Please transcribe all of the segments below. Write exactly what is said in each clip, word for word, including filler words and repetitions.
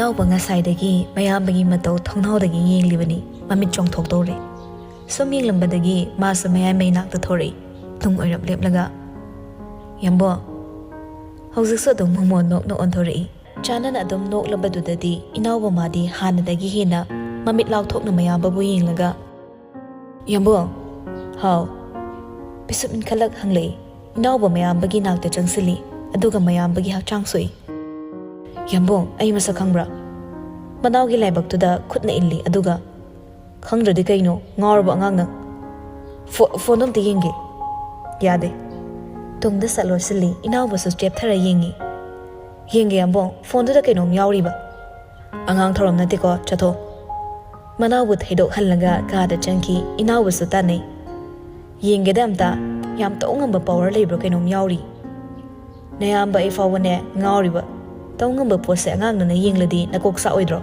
ꯏꯅꯥꯎꯕ ꯉꯁꯥꯏꯗꯒꯤ ꯃꯌꯥꯝꯕꯒꯤ ꯃꯇꯧ ꯊꯣꯡꯅꯥꯎꯗꯒꯤ ꯌꯦꯡꯂꯤꯕꯅꯤ꯫ ꯃꯃꯤꯠ ꯆꯣꯡꯊꯣꯛꯇꯧꯔꯦ꯫ ꯁꯨꯝ ꯌꯦꯡꯂꯝꯕꯗꯒꯤ ꯃꯥꯁꯨ ꯃꯌꯥꯏ ꯃꯩꯅꯥꯛꯇ ꯊꯣꯔꯛꯏ꯫ ꯇꯨꯡ ꯑꯣꯏꯔꯞ ꯂꯦꯞꯂꯒ, "ꯌꯥꯝꯕꯣ!" ꯍꯧꯖꯤꯛꯁꯨ ꯑꯗꯨꯝ ꯃꯣꯃꯣꯟ ꯅꯣꯛꯅ ꯑꯣꯟꯊꯣꯔꯛꯏ꯫ ꯆꯥꯟꯅꯅ ꯑꯗꯨꯝ ꯅꯣꯛꯂꯕꯗꯨꯗꯗꯤ ꯏꯅꯥꯎꯕ ꯃꯥꯗꯤ ꯍꯥꯟꯅꯗꯒꯤ ꯍꯦꯟꯅ ꯃꯃꯤꯠ ꯂꯥꯎꯊꯣꯛꯅ ꯃꯌꯥꯝꯕꯕꯨ ꯌꯦꯡꯂꯒ, "ꯌꯥꯝꯕꯣ!" "ꯍꯥꯎ?" ꯄꯤꯁꯨꯝ ꯏꯟꯈꯠꯂꯛ ꯍꯪꯂꯛꯏ꯫ ꯏꯅꯥꯎꯕ ꯃꯌꯥꯝꯕꯒꯤ ꯅꯥꯛꯇ ꯆꯪꯁꯤꯜꯂꯤ, ꯑꯗꯨꯒ ꯃꯌꯥꯝꯕꯒꯤ ꯍꯛꯆꯥꯡ ꯁꯣꯛꯏ꯫ "ꯌꯥꯝꯕꯣ, ꯑꯩ ꯃꯁꯛ ꯈꯪꯕ꯭ꯔꯥ?" ꯃꯅꯥꯎꯒꯤ ꯂꯥꯏꯕꯛꯇꯨꯗ ꯈꯨꯠꯅ ꯏꯜꯂꯤ, ꯑꯗꯨꯒ, "ꯈꯪꯗ꯭ꯔꯗꯤ ꯀꯩꯅꯣ, ꯉꯥꯎꯔꯕ ꯑꯉꯥꯡ ꯅꯪ?" "ꯐꯣ-, ꯐꯣꯟꯗꯣ ꯑꯝꯇ ꯌꯦꯡꯒꯦ꯫" "ꯌꯥꯗꯦ꯫" ꯇꯨꯡꯗ ꯁꯠ ꯂꯣꯠꯁꯤꯜꯂꯤ, ꯏꯅꯥꯎꯕꯁꯨ ꯆꯦꯞꯊꯔ ꯌꯦꯡꯉꯤ꯫ "ꯌꯦꯡꯒꯦ ꯌꯥꯝꯕꯣ, ꯐꯣꯟꯗꯨꯗ ꯀꯩꯅꯣꯝ ꯌꯥꯎꯔꯤꯕ꯫" "ꯑꯉꯥꯡ ꯊꯧꯔꯝ ꯅꯠꯇꯦꯀꯣ, ꯆꯠꯊꯣꯛ꯫" ꯃꯅꯥꯎꯕꯨ ꯊꯩꯗꯣꯛꯍꯜꯂꯒ ꯀꯥꯗ ꯆꯪꯈꯤ꯫ ꯏꯅꯥꯎꯕꯁꯨ ꯇꯥꯟꯅꯩ꯫ "ꯌꯦꯡꯒꯦꯗ ꯑꯝꯇ, ꯌꯥꯝ ꯇꯧ ꯉꯝꯕ ꯄꯋꯥꯔ ꯂꯩꯕ꯭ꯔꯥ ꯀꯩꯅꯣꯝ ꯌꯥꯎꯔꯤ꯫" "ꯅꯌꯥꯝꯕ ꯑꯩ ꯐꯥꯎꯕꯅꯦ ꯉꯥꯎꯔꯤꯕ꯫ ꯇꯧ ꯉꯝꯕ ꯄꯣꯠꯁꯦ ꯑꯉꯥꯡꯅꯅ ꯌꯦꯡꯂꯗꯤ ꯅꯀꯣꯛ ꯆꯥꯛꯑꯣꯏꯗ꯭ꯔꯣ?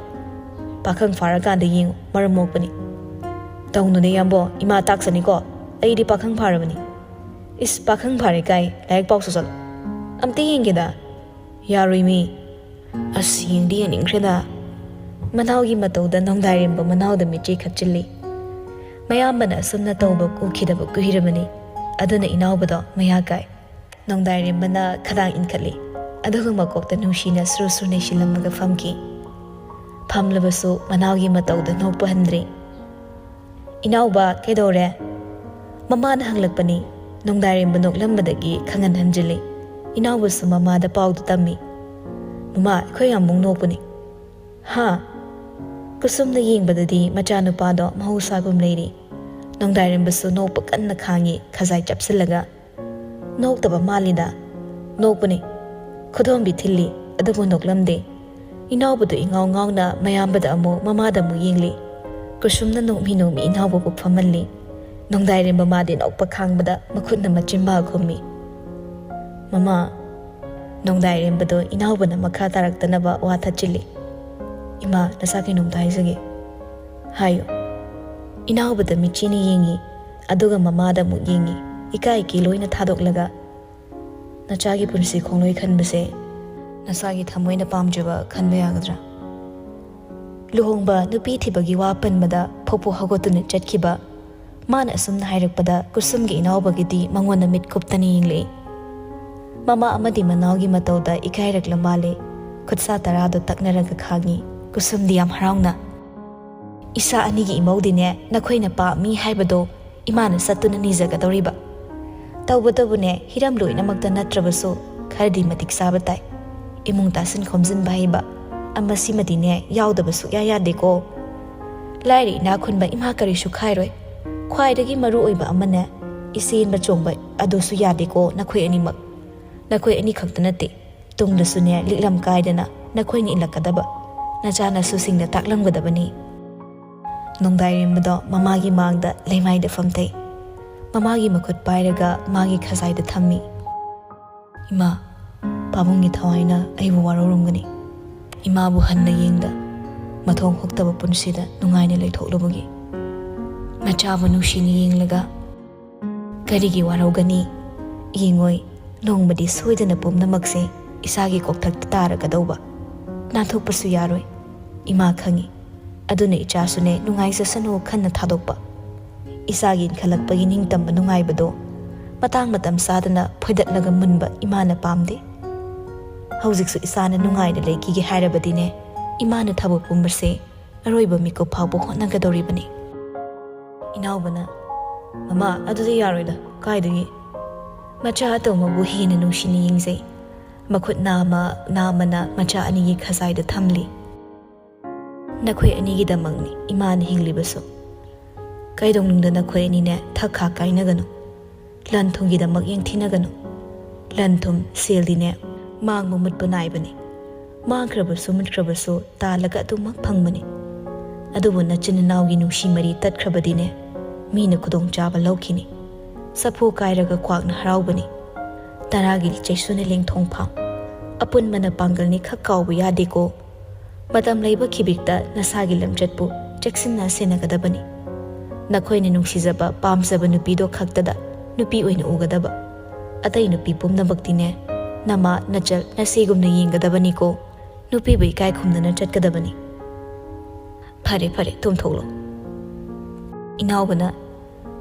ꯄꯥꯈꯪ ꯐꯥꯔꯀꯥꯟꯗ ꯌꯦꯡꯉꯨ, ꯃꯔꯝ ꯃꯣꯛꯄꯅꯤ꯫" "ꯇꯧꯅꯨꯅꯦ ꯌꯥꯝꯕꯣ, ꯏꯃꯥ ꯇꯥꯛꯆꯅꯤꯀꯣ, ꯑꯩꯗꯤ ꯄꯥꯈꯪ ꯐꯥꯔꯕꯅꯤ꯫" "ꯏꯁ, ꯄꯥꯈꯪ ꯐꯥꯔꯦ ꯀꯥꯏ, ꯂꯥꯏꯔꯤꯛ ꯄꯥꯎ ꯆꯣ ꯆꯠꯂꯣ꯫" "ꯑꯝꯇ ꯌꯦꯡꯒꯦꯗ꯫" "ꯌꯥꯔꯣꯏ ꯃꯤ꯫" "ꯑꯁ, ꯌꯦꯡꯗꯤ ꯌꯦꯡꯅꯤꯡꯈ꯭ꯔꯦꯗ꯫" ꯃꯅꯥꯎꯒꯤ ꯃꯇꯧꯗ ꯅꯣꯡꯗꯥꯏꯔꯦꯝꯕ ꯃꯅꯥꯎꯗ ꯃꯤꯠꯆꯤ ꯈꯠꯆꯤꯜꯂꯤ꯫ ꯃꯌꯥꯝꯕꯅ ꯑꯁꯨꯝꯅ ꯇꯧꯕ ꯎꯈꯤꯗꯕ ꯀꯨꯏꯔꯕꯅꯤ꯫ ꯑꯗꯨꯅ ꯏꯅꯥꯎꯕꯗꯣ ꯃꯌꯥ ꯀꯥꯏ꯫ ꯅꯣꯡꯗꯥꯏꯔꯦꯝꯕꯅ ꯈꯗꯥꯡ ꯏꯟꯈꯠꯂꯤ, ꯑꯗꯨꯒ ꯃꯀꯣꯛꯇ ꯅꯨꯡꯁꯤꯅ ꯁꯨꯔ ꯁꯨꯔ ꯅꯩꯁꯤꯜꯂꯝꯃꯒ ꯐꯝꯈꯤ꯫ ꯐꯝꯂꯕꯁꯨ ꯃꯅꯥꯎꯒꯤ ꯃꯇꯧꯗ ꯅꯣꯛꯄ ꯍꯟꯗ꯭ꯔꯤ꯫ "ꯏꯅꯥꯎꯕ, ꯀꯩꯗꯧꯔꯦ?" ꯃꯃꯥꯅ ꯍꯪꯂꯛꯄꯅꯤ꯫ ꯅꯣꯡꯗꯥꯏꯔꯦꯝꯕ ꯅꯣꯛꯂꯝꯕꯗꯒꯤ ꯈꯪꯍꯟ ꯍꯟꯖꯤꯜꯂꯤ꯫ ꯏꯅꯥꯎꯕꯁꯨ ꯃꯃꯥꯗ ꯄꯥꯎꯗꯨ ꯇꯝꯃꯤ꯫ "ꯃꯃꯥ, ꯑꯩꯈꯣꯏ ꯌꯥꯝꯕꯨꯡ ꯅꯣꯛꯄꯅꯤ꯫" "ꯍꯥ?" ꯀꯨꯁꯨꯝꯅ ꯌꯦꯡꯕꯗꯗꯤ ꯃꯆꯥꯅꯨꯄꯥꯗꯣ ꯃꯍꯧꯁꯥꯒꯨꯝ ꯂꯩꯔꯤ꯫ ꯅꯣꯡꯗꯥꯏꯔꯦꯝꯕꯁꯨ ꯅꯣꯛꯄ ꯀꯟꯅ ꯈꯥꯡꯉꯤ, ꯈꯖꯥꯏ ꯆꯞꯁꯤꯜꯂꯒ꯫ "ꯅꯣꯛꯇꯕ ꯃꯥꯜꯂꯤꯗ꯫" "ꯅꯣꯛꯄꯅꯤ꯫" ꯈꯨꯗꯣꯝꯕꯤ ꯊꯤꯜꯂꯤ, ꯑꯗꯨꯕꯨ ꯅꯣꯛꯂꯝꯗꯦ꯫ ꯏꯅꯥꯎꯕꯗꯨ ꯏꯉꯥꯎ ꯉꯥꯎꯅ ꯃꯌꯥꯝꯕꯗ ꯑꯃꯨꯛ, ꯃꯃꯥꯗ ꯑꯃꯨꯛ ꯌꯦꯡꯂꯤ꯫ ꯀꯨꯁꯨꯝꯅ ꯅꯣꯛꯃꯤ ꯅꯣꯛꯃꯤ ꯏꯅꯥꯎꯕꯕꯨ ꯐꯝꯍꯜꯂꯤ꯫ ꯅꯣꯡꯗꯥꯏꯔꯦꯝꯕ ꯃꯥꯗꯤ ꯅꯣꯛꯄ ꯈꯥꯡꯕꯗ ꯃꯈꯨꯠꯅ ꯃꯆꯤꯟꯕꯥꯜ ꯈꯨꯝꯃꯤ꯫ "ꯃꯃꯥ꯫" ꯅꯣꯡꯗꯥꯏꯔꯦꯝꯕꯗꯣ ꯏꯅꯥꯎꯕꯅ ꯃꯈꯥ ꯇꯥꯔꯛꯇꯅꯕ ꯋꯥ ꯊꯠꯆꯤꯜꯂꯤ꯫ "ꯏꯃꯥ, ꯅꯆꯥ ꯀꯩꯅꯣꯝꯇ ꯍꯥꯏꯖꯒꯦ꯫" "ꯍꯥꯏꯌꯨ꯫" ꯏꯅꯥꯎꯕꯗ ꯃꯤꯠꯆꯤꯅ ꯌꯦꯡꯉꯤ, ꯑꯗꯨꯒ ꯃꯃꯥꯗ ꯑꯃꯨꯛ ꯌꯦꯡꯉꯤ, ꯏꯀꯥꯏ ꯏꯀꯤ ꯂꯣꯏꯅ ꯊꯥꯗꯣꯛꯂꯒ꯫ "ꯅꯆꯥꯒꯤ ꯄꯨꯟꯁꯤ ꯈꯣꯡꯂꯣꯏ ꯈꯟꯕꯁꯦ ꯅꯁꯥꯒꯤ ꯊꯃꯣꯏꯅ ꯄꯥꯝꯖꯕ ꯈꯟꯕ ꯌꯥꯒꯗ꯭ꯔꯥ?" ꯂꯨꯍꯣꯡꯕ ꯅꯨꯄꯤ ꯊꯤꯕꯒꯤ ꯋꯥ ꯄꯟꯕꯗ ꯐꯣꯛꯄꯨ ꯍꯧꯒꯠꯇꯨꯅ ꯆꯠꯈꯤꯕ꯫ ꯃꯥꯅ ꯑꯁꯨꯝꯅ ꯍꯥꯏꯔꯛꯄꯗ ꯀꯨꯁꯨꯝꯒꯤ ꯏꯅꯥꯎꯕꯒꯤꯗꯤ ꯃꯉꯣꯟꯗ ꯃꯤꯠ ꯀꯨꯞꯇꯅ ꯌꯦꯡꯂꯛꯏ꯫ ꯃꯃꯥ ꯑꯃꯗꯤ ꯃꯅꯥꯎꯒꯤ ꯃꯇꯧꯗ ꯏꯀꯥꯏꯔꯛꯂ ꯃꯥꯜꯂꯦ꯫ ꯈꯨꯠꯁꯥ ꯇꯔꯥꯗꯣ ꯇꯛꯅꯔꯒ ꯈꯥꯡꯉꯤ꯫ ꯀꯨꯁꯨꯝꯗꯤ ꯌꯥꯝ ꯍꯔꯥꯎꯅ, "ꯏꯁꯥ ꯑꯅꯤꯒꯤ ꯏꯃꯧꯗꯤꯅꯦ ꯅꯈꯣꯏꯅ ꯄꯥꯝꯃꯤ ꯍꯥꯏꯕꯗꯣ ꯏꯃꯥꯅ ꯆꯠꯇꯨꯅ ꯅꯤꯖꯒꯗꯧꯔꯤꯕ꯫ ꯇꯧꯕꯇꯕꯨꯅꯦ, ꯍꯤꯔꯝ ꯂꯣꯏꯅꯃꯛꯇ ꯅꯠꯇ꯭ꯔꯕꯁꯨ ꯈꯔꯗꯤ ꯃꯇꯤꯛ ꯆꯥꯕ ꯇꯥꯏ꯫ ꯏꯃꯨꯡ ꯇꯥꯁꯤꯟ ꯈꯣꯝꯖꯤꯟꯕ ꯍꯩꯕ ꯑꯃꯁꯤꯃꯗꯤꯅꯦ ꯌꯥꯎꯗꯕ ꯁꯨꯛꯌꯥ ꯌꯥꯗꯦꯀꯣ꯫ ꯂꯥꯏꯔ ꯏꯅꯥꯛ ꯈꯨꯟꯕ ꯏꯃꯥ ꯀꯔꯤꯁꯨ ꯈꯥꯏꯔꯣꯏ꯫ ꯈ꯭ꯋꯥꯏꯗꯒꯤ ꯃꯔꯨ ꯑꯣꯏꯕ ꯑꯃꯅꯦ, ꯏꯆꯦꯟꯕ ꯆꯣꯡꯕ ꯑꯗꯨꯁꯨ ꯌꯥꯗꯦꯀꯣ ꯅꯈꯣꯏ ꯑꯅꯤꯃꯛ꯫ ꯅꯈꯣꯏ ꯑꯅꯤ ꯈꯛꯇ ꯅꯠꯇꯦ, ꯇꯨꯡꯗꯁꯨꯅꯦ ꯂꯤꯛꯂꯝ ꯀꯥꯏꯗꯅ ꯅꯈꯣꯏꯅ ꯏꯜꯂꯛꯀꯗꯕ, ꯅꯆꯥꯅꯁꯨꯁꯤꯡꯗ ꯇꯥꯛꯂꯝꯒꯗꯕꯅꯤ"꯫ ꯅꯣꯡꯗꯥꯏꯔꯦꯝꯕꯗꯣ ꯃꯃꯥꯒꯤ ꯃꯥꯡꯗ ꯂꯩꯃꯥꯏꯗ ꯐꯝꯊꯩ꯫ ꯃꯃꯥꯒꯤ ꯃꯈꯨꯠ ꯄꯥꯏꯔꯒ ꯃꯥꯒꯤ ꯈꯖꯥꯏꯗ ꯊꯝꯃꯤ꯫ "ꯏꯃꯥ, ꯄꯥꯕꯨꯡꯒꯤ ꯊꯋꯥꯏꯅ ꯑꯩꯕꯨ ꯋꯥꯔꯧꯔꯝꯒꯅꯤ꯫ ꯏꯃꯥꯕꯨ ꯍꯟꯅ ꯌꯦꯡꯗ ꯃꯊꯣꯡ ꯍꯨꯛꯇꯕ ꯄꯨꯟꯁꯤꯗ ꯅꯨꯡꯉꯥꯏꯅ ꯂꯩꯊꯣꯛꯂꯨꯕꯒꯤ"꯫ ꯃꯆꯥꯕꯨ ꯅꯨꯡꯁꯤꯅ ꯌꯦꯡꯂꯒ, "ꯀꯔꯤꯒꯤ ꯋꯥꯔꯧꯒꯅꯤ? ꯌꯦꯡꯉꯣꯏ, ꯅꯣꯡꯃꯗꯤ ꯁꯣꯏꯗꯅ ꯄꯨꯝꯅꯃꯛꯁꯦ ꯏꯁꯥꯒꯤ ꯀꯣꯛꯊꯛꯇ ꯇꯥꯔꯒꯗꯧꯕ꯫ ꯅꯥꯟꯊꯣꯛꯄꯁꯨ ꯌꯥꯔꯣꯏ꯫ ꯏꯃꯥ ꯈꯪꯉꯤ꯫ ꯑꯗꯨꯅ ꯏꯆꯥꯁꯨꯅꯦ ꯅꯨꯡꯉꯥꯏꯖꯁꯅꯨ ꯈꯟꯅ ꯊꯥꯗꯣꯛꯄ꯫ ꯏꯁꯥꯒꯤ ꯏꯟꯈꯠꯂꯛꯄꯒꯤ ꯅꯤꯡꯇꯝꯕ ꯅꯨꯡꯉꯥꯏꯕꯗꯣ ꯃꯇꯥꯡ ꯃꯇꯝ ꯆꯥꯗꯅ ꯐꯣꯏꯗꯠꯂꯒ ꯃꯨꯟꯕ ꯏꯃꯥꯅ ꯄꯥꯝꯗꯦ꯫ ꯍꯧꯖꯤꯛꯁꯨ ꯏꯆꯥꯅ ꯅꯨꯡꯉꯥꯏꯅ ꯂꯩꯈꯤꯒꯦ ꯍꯥꯏꯔꯕꯗꯤꯅꯦ, ꯏꯃꯥꯅ ꯊꯕꯛ ꯄꯨꯝꯕꯁꯦ ꯑꯔꯣꯏꯕ ꯃꯤꯀꯨꯞ ꯐꯥꯎꯕ ꯍꯣꯠꯅꯒꯗꯧꯔꯤꯕꯅꯤ"꯫ ꯏꯅꯥꯎꯕꯅ, "ꯃꯃꯥ, ꯑꯗꯨꯗꯤ ꯌꯥꯔꯣꯏꯗ, ꯀꯥꯏꯗꯒꯤ?" ꯃꯆꯥ ꯑꯇꯣꯝꯕꯕꯨ ꯍꯦꯟꯅ ꯅꯨꯡꯁꯤꯅ ꯌꯦꯡꯖꯩ꯫ ꯃꯈꯨꯠ ꯅꯥꯝꯃ ꯅꯥꯝꯃꯅ ꯃꯆꯥ ꯑꯅꯤꯒꯤ ꯈꯖꯥꯏꯗ ꯊꯝꯂꯤ꯫ "ꯅꯈꯣꯏ ꯑꯅꯤꯒꯤꯗꯃꯛꯅꯤ ꯏꯃꯥꯅ ꯍꯤꯡꯂꯤꯕꯁꯨ꯫ ꯀꯩꯗꯧꯅꯨꯡꯗ ꯅꯈꯣꯏ ꯑꯅꯤꯅꯦ ꯊꯛ ꯈꯥꯛ ꯀꯥꯏꯅꯒꯅꯨ꯫ ꯂꯟ ꯊꯨꯝꯒꯤꯗꯃꯛ ꯌꯦꯡꯊꯤꯅꯒꯅꯨ꯫ ꯂꯟ ꯊꯨꯝ, ꯁꯦꯜꯗꯤꯅꯦ ꯃꯥꯡꯕ ꯃꯨꯠꯄ ꯅꯥꯏꯕꯅꯤ꯫ ꯃꯥꯡꯈ꯭ꯔꯕꯁꯨ ꯃꯨꯠꯈ꯭ꯔꯕꯁꯨ ꯇꯥꯜꯂꯒ ꯑꯗꯨꯃꯛ ꯐꯪꯕꯅꯤ꯫ ꯑꯗꯨꯕꯨ ꯅꯆꯤꯟ ꯅꯅꯥꯎꯒꯤ ꯅꯨꯡꯁꯤ ꯃꯔꯤ ꯇꯠꯈ꯭ꯔꯕꯗꯤꯅꯦ, ꯃꯤꯅ ꯈꯨꯗꯣꯡꯆꯥꯕ ꯂꯧꯈꯤꯅꯤ꯫ ꯆꯐꯨ ꯀꯥꯏꯔꯒ ꯀ꯭ꯋꯥꯛꯅ ꯍꯔꯥꯎꯕꯅꯤ꯫ ꯇꯔꯥꯒꯤ ꯆꯩꯁꯨꯅ ꯂꯦꯡꯊꯣꯡ ꯐꯥꯝ꯫ ꯑꯄꯨꯟꯕꯅ ꯄꯥꯡꯒꯜꯅꯤ ꯈꯛ ꯀꯥꯎꯕ ꯌꯥꯗꯦꯀꯣ꯫ ꯃꯇꯝ ꯂꯩꯕ ꯈꯤꯕꯤꯛꯇ ꯅꯁꯥꯒꯤ ꯂꯝꯆꯠꯄꯨ ꯆꯦꯛꯁꯤꯟꯅ ꯁꯦꯟꯅꯒꯗꯕꯅꯤ꯫ ꯅꯈꯣꯏꯅ ꯅꯨꯡꯁꯤꯖꯕ, ꯄꯥꯝꯖꯕ ꯅꯨꯄꯤꯗꯣ ꯈꯛꯇꯗ ꯅꯨꯄꯤ ꯑꯣꯏꯅ ꯎꯒꯗꯕ꯫ ꯑꯇꯩ ꯅꯨꯄꯤ ꯄꯨꯝꯅꯃꯛꯇꯤꯅꯦ, ꯅꯃꯥ, ꯅꯆꯜ, ꯅꯆꯦꯒꯨꯝꯅ ꯌꯦꯡꯒꯗꯕꯅꯤꯀꯣ꯫ ꯅꯨꯄꯤꯕꯨ ꯏꯀꯥꯏ ꯈꯨꯝꯅꯅ ꯆꯠꯀꯗꯕꯅꯤ"꯫ "ꯐꯔꯦ, ꯐꯔꯦ, ꯇꯨꯝꯊꯣꯛꯂꯣ꯫" ꯏꯅꯥꯎꯕꯅ,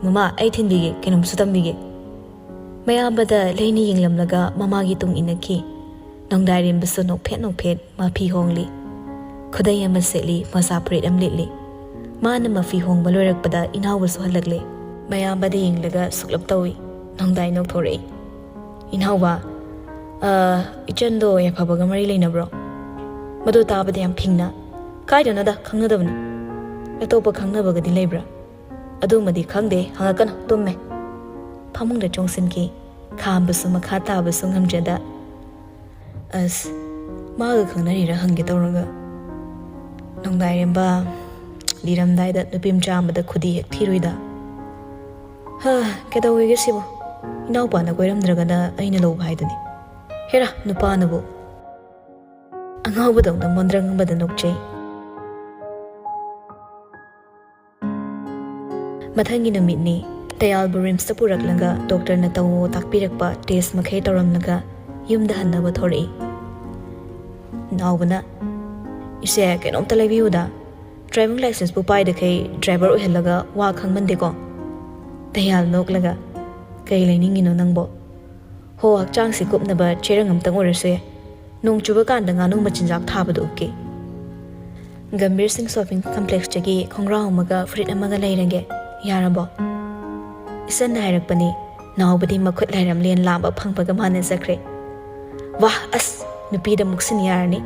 "ꯃꯃꯥ, ꯑꯩ ꯊꯤꯟꯕꯤꯒꯦ, ꯀꯩꯅꯣꯝꯁꯨ ꯇꯝꯕꯤꯒꯦ꯫" ꯃꯌꯥꯝꯕꯗ ꯂꯩꯅ ꯌꯦꯡꯂꯝꯂꯒ ꯃꯃꯥꯒꯤ ꯇꯨꯡ ꯏꯟꯅꯈꯤ꯫ ꯅꯣꯡꯗꯥꯏꯔꯦꯝꯕꯁꯨ ꯅꯣꯛꯐꯦꯠ ꯅꯣꯛꯐꯦꯠ ꯃꯐꯤ ꯍꯣꯡꯂꯤ꯫ ꯈꯨꯗꯩ ꯑꯃ ꯁꯦꯠꯂꯤ, ꯃꯣꯖꯥ ꯐꯨꯔꯤꯠ ꯑꯃ ꯂꯤꯠꯂꯤ꯫ ꯃꯥꯅ ꯃꯐꯤ ꯍꯣꯡꯕ ꯂꯣꯏꯔꯛꯄꯗ ꯏꯅꯥꯎꯕꯁꯨ ꯍꯜꯂꯛꯂꯦ꯫ ꯃꯌꯥꯝꯕꯗ ꯌꯦꯡꯂꯒ ꯁꯨꯛꯂꯞ ꯇꯧꯏ꯫ ꯅꯣꯡꯗꯥꯏ ꯅꯣꯛꯊꯣꯔꯛꯏ꯫ "ꯏꯅꯥꯎꯕ, ꯑ, ꯏꯆꯟꯗꯣ ꯌꯥꯏꯐꯕꯒ ꯃꯔꯤ ꯂꯩꯅꯕ꯭ꯔꯣ?" ꯃꯗꯨ ꯇꯥꯕꯗ ꯌꯥꯝ ꯐꯤꯡꯅ, "ꯀꯥꯏꯗꯅꯣꯗ, ꯈꯪꯅꯗꯕꯅꯤ꯫" "ꯑꯇꯣꯞꯄ ꯈꯪꯅꯕꯒꯗꯤ ꯂꯩꯕ꯭ꯔꯥ?" "ꯑꯗꯨꯃꯗꯤ ꯈꯪꯗꯦ, ꯍꯪꯉꯛꯀꯅꯨ, ꯇꯨꯝꯃꯦ꯫" ꯐꯃꯨꯡꯗ ꯆꯣꯡꯁꯤꯟꯈꯤ꯫ ꯈꯥꯝꯕꯁꯨ ꯃꯈꯥ ꯇꯥꯕꯁꯨ ꯉꯝꯖꯗ, "ꯑꯁ, ꯃꯥꯒ ꯈꯪꯅꯔꯤꯔꯥ ꯍꯪꯒꯦ ꯇꯧꯔꯒ꯫" ꯅꯣꯡꯗꯥꯏꯔꯦꯝꯕ, ꯂꯤꯔꯝꯗꯥꯏꯗ ꯅꯨꯄꯤ ꯃꯆꯥ ꯑꯃꯗ ꯈꯨꯗꯤ ꯍꯦꯛ ꯊꯤꯔꯨꯏꯗ꯫ "ꯍꯥ, ꯀꯩꯗꯧꯋꯦꯒꯦ ꯁꯤꯕꯣ? ꯏꯅꯥꯎꯄꯥꯅ ꯀꯣꯏꯔꯝꯗ꯭ꯔꯒꯅ ꯑꯩꯅ ꯂꯧꯕ ꯍꯥꯏꯗꯨꯅꯤ꯫ ꯍꯦꯔꯥ, ꯅꯨꯄꯥꯅꯕꯨ꯫" ꯑꯉꯥꯎꯕꯗꯧꯅ ꯃꯣꯟꯗ꯭ꯔꯪ ꯑꯃꯗ ꯅꯣꯛꯆꯩ꯫ ꯃꯊꯪꯒꯤ ꯅꯨꯃꯤꯠꯅꯤ꯫ ꯇꯌꯥꯜꯕꯨ ꯔꯤꯝꯁꯇ ꯄꯨꯔꯛꯂꯒ ꯗꯣꯛꯇꯔꯅ ꯇꯧꯋꯣ ꯇꯥꯛꯄꯤꯔꯛꯄ ꯇꯦꯁ ꯃꯈꯩ ꯇꯧꯔꯝꯂꯒ ꯌꯨꯝꯗ ꯍꯟꯅꯕ ꯊꯣꯔꯛꯏ꯫ ꯅꯥꯎꯕꯅ, "ꯏꯆꯦ, ꯀꯩꯅꯣꯝꯇ ꯂꯩꯕꯤꯌꯨꯗ꯫ ꯗ꯭ꯔꯥꯏꯚꯤꯡ ꯂꯥꯏꯁꯦꯟꯁꯄꯨ ꯄꯥꯏꯗꯈꯩ ꯗ꯭ꯔꯥꯏꯚꯔ ꯑꯣꯏꯍꯜꯂꯒ ꯋꯥ ꯈꯪꯃꯟꯗꯦꯀꯣ?" ꯇꯌꯥꯜ ꯅꯣꯛꯂꯒ, "ꯀꯩ ꯂꯩꯅꯤꯡꯉꯤꯅꯣ ꯅꯪꯕꯣ? ꯍꯣ, ꯍꯛꯆꯥꯡꯁꯤ ꯀꯨꯞꯅꯕ ꯆꯦꯔꯪ ꯑꯝꯇꯪ ꯑꯣꯏꯔꯁꯨ ꯌꯥꯏ꯫ ꯅꯣꯡ ꯆꯨꯕ ꯀꯥꯟꯗ ꯉꯥꯅꯨ ꯃꯆꯤꯟꯖꯥꯛ ꯊꯥꯕꯗꯨ ꯎꯞꯀꯦ꯫" ꯒꯝꯚꯤꯔ ꯁꯤꯡ ꯁꯣꯄꯤꯡ ꯀꯝꯄ꯭ꯂꯦꯛꯁꯇꯒꯤ ꯈꯣꯡꯒ꯭ꯔꯥꯎ ꯑꯃꯒ ꯐꯨꯔꯤꯠ ꯑꯃꯒ ꯂꯩꯔꯒꯦ꯫ ꯌꯥꯔꯕꯣ? ꯏꯆꯟꯅ ꯍꯥꯏꯔꯛꯄꯅꯤ꯫ ꯅꯥꯎꯕꯗꯤ ꯃꯈꯨꯠ ꯂꯥꯏꯔꯝꯂꯦꯟ ꯂꯥꯝꯕ ꯐꯪꯕꯒ ꯃꯥꯟꯅꯖꯈ꯭ꯔꯦ꯫ "ꯋꯥ, ꯑꯁ, ꯅꯨꯄꯤꯗ ꯃꯨꯛꯁꯤꯟ ꯌꯥꯔꯅꯤ꯫"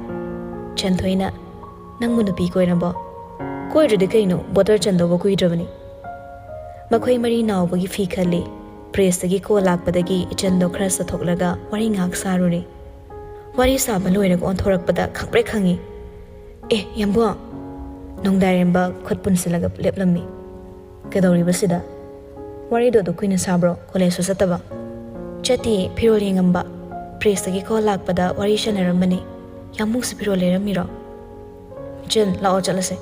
ꯆꯟꯊꯣꯏꯅ, "ꯅꯪꯕꯨ ꯅꯨꯄꯤ ꯀꯣꯏꯔꯕꯣ?" "ꯀꯣꯏꯗ꯭ꯔꯗꯤ ꯀꯩꯅꯣ, ꯕꯣꯇꯔ ꯆꯟꯗꯧꯕ ꯀꯨꯏꯗ꯭ꯔꯕꯅꯤ꯫" ꯃꯈꯣꯏ ꯃꯔꯤ ꯅꯥꯎꯕꯒꯤ ꯐꯤ ꯈꯜꯂꯤ꯫ ꯄ꯭ꯔꯦꯁꯇꯒꯤ ꯀꯣꯜ ꯂꯥꯛꯄꯗꯒꯤ ꯏꯆꯟꯗꯣ ꯈꯔ ꯆꯠꯊꯣꯛꯂꯒ ꯋꯥꯔꯤ ꯉꯥꯏꯍꯥꯛ ꯁꯥꯔꯨꯔꯦ꯫ ꯋꯥꯔꯤ ꯁꯥꯕ ꯂꯣꯏꯔꯒ ꯑꯣꯟꯊꯣꯔꯛꯄꯗ ꯈꯪꯄ꯭ꯔꯦꯛ ꯈꯪꯉꯤ꯫ "ꯑꯦ, ꯌꯥꯝꯕꯨꯡ!" ꯅꯣꯡꯗꯥꯏꯔꯦꯝꯕ ꯈꯨꯠ ꯄꯨꯟꯁꯤꯜꯂꯒ ꯂꯦꯞꯂꯝꯃꯤ꯫ "ꯀꯩꯗꯧꯔꯤꯕ ꯁꯤꯗ? ꯋꯥꯔꯤꯗꯣ ꯑꯗꯨ ꯀꯨꯏꯅ ꯁꯥꯕ꯭ꯔꯣ, ꯀꯣꯂꯦꯖꯁꯨ ꯆꯠꯇꯕ?" "ꯆꯠꯇꯤꯌꯦ, ꯐꯤꯔꯣꯜ ꯌꯦꯡꯉꯝꯕ꯫ ꯄ꯭ꯔꯦꯁꯇꯒꯤ ꯀꯣꯜ ꯂꯥꯛꯄꯗ ꯋꯥꯔꯤ ꯁꯥꯟꯅꯔꯝꯕꯅꯤ꯫ ꯌꯥꯝꯕꯨꯡꯁꯨ ꯐꯤꯔꯣꯜ ꯂꯩꯔꯝꯃꯤꯔꯣ?" "ꯏꯆꯟ, ꯂꯥꯛꯑꯣ ꯆꯠꯂꯁꯦ꯫"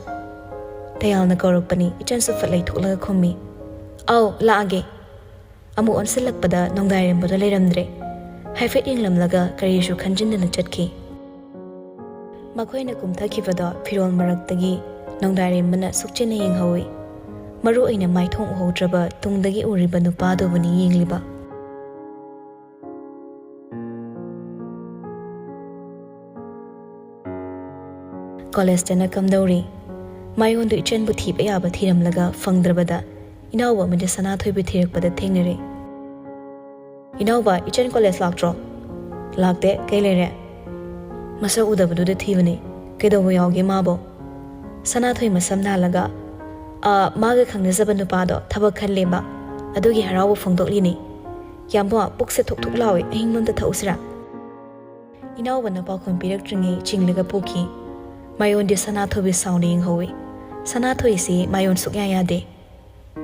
ꯇꯌꯥꯜꯅ ꯀꯧꯔꯛꯄꯅꯤ꯫ ꯏꯆꯟꯁꯨ ꯐꯠ ꯂꯩꯊꯣꯛꯂꯒ ꯈꯨꯝꯃꯤ, "ꯑꯧ, ꯂꯥꯛꯑꯒꯦ꯫" ꯑꯃꯨꯛ ꯑꯣꯟꯁꯤꯜꯂꯛꯄꯗ ꯅꯣꯡꯗꯥꯏꯔꯦꯝꯕꯗꯣ ꯂꯩꯔꯝꯗ꯭ꯔꯦ꯫ ꯍꯥꯏꯐꯦꯠ ꯌꯦꯡꯂꯝꯂꯒ ꯀꯔꯤꯁꯨ ꯈꯟꯖꯤꯟꯗꯅ ꯆꯠꯈꯤ꯫ ꯃꯈꯣꯏꯅ ꯀꯨꯝꯊꯈꯤꯕꯗꯣ ꯐꯤꯔꯣꯜ ꯃꯔꯛꯇꯒꯤ ꯅꯣꯡꯗꯥꯔꯦꯝꯕꯅ ꯁꯨꯛꯆꯤꯟꯅ ꯌꯦꯡꯍꯧꯏ꯫ ꯃꯔꯨ ꯑꯣꯏꯅ ꯃꯥꯏꯊꯣꯡ ꯎꯍꯧꯗ꯭ꯔꯕ ꯇꯨꯡꯗꯒꯤ ꯎꯔꯤꯕ ꯅꯨꯄꯥꯗꯨꯕꯨꯅꯤ ꯌꯦꯡꯂꯤꯕ꯫ ꯀꯣꯂꯦꯖꯇꯅ ꯀꯝꯗꯧꯔꯤ? ꯃꯥꯌꯣꯟꯗꯨ ꯏꯆꯟꯕꯨ ꯊꯤꯕ ꯌꯥꯕ ꯊꯤꯔꯝꯂꯒ ꯐꯪꯗ꯭ꯔꯕꯗ ꯏꯅꯥꯎꯕ ꯑꯃꯗꯤ ꯁꯅꯥꯊꯣꯏꯕꯨ ꯊꯤꯔꯛꯄꯗ ꯊꯦꯡꯅꯔꯦ꯫ "ꯏꯅꯥꯎꯕ, ꯏꯆꯟ ꯀꯣꯂꯦꯖ ꯂꯥꯛꯇ꯭ꯔꯣ?" "ꯂꯥꯛꯇꯦ꯫ ꯀꯩ ꯂꯩꯔꯦ?" "ꯃꯁꯛ ꯎꯗꯕꯗꯨꯗ ꯊꯤꯕꯅꯦ꯫ ꯀꯩꯗꯧꯕ ꯌꯥꯎꯒꯦ ꯃꯥꯕꯣ?" ꯁꯅꯥꯊꯣꯏ ꯃꯁꯝ ꯅꯥꯜꯂꯒ, "ꯑ, ꯃꯥꯒ ꯈꯪꯅꯖꯕ ꯅꯨꯄꯥꯗꯣ ꯊꯕꯛ ꯈꯜꯂꯦꯕ꯫ ꯑꯗꯨꯒꯤ ꯍꯔꯥꯎꯕ ꯐꯣꯡꯗꯣꯛꯂꯤꯅꯦ꯫ ꯌꯥꯝꯕꯣ, ꯄꯨꯛꯁꯦ ꯊꯨꯛ ꯊꯨꯛ ꯂꯥꯎꯋꯦ꯫ ꯑꯍꯤꯡꯕ ꯑꯝꯇ ꯊꯛꯎꯁꯤꯔꯥ?" ꯏꯅꯥꯎꯕꯅ ꯄꯥꯎꯈꯨꯝ ꯄꯤꯔꯛꯇ꯭ꯔꯤꯉꯩ ꯆꯤꯡꯂꯒ ꯄꯣꯛꯈꯤ꯫ ꯃꯥꯌꯣꯟꯗꯤ ꯁꯅꯥꯊꯣꯏꯕꯨ ꯁꯥꯎꯅ ꯌꯦꯡꯍꯧꯏ꯫ ꯁꯅꯥꯊꯣꯏꯁꯤ ꯃꯥꯌꯣꯟ ꯁꯨꯛꯌꯥ ꯌꯥꯗꯦ꯫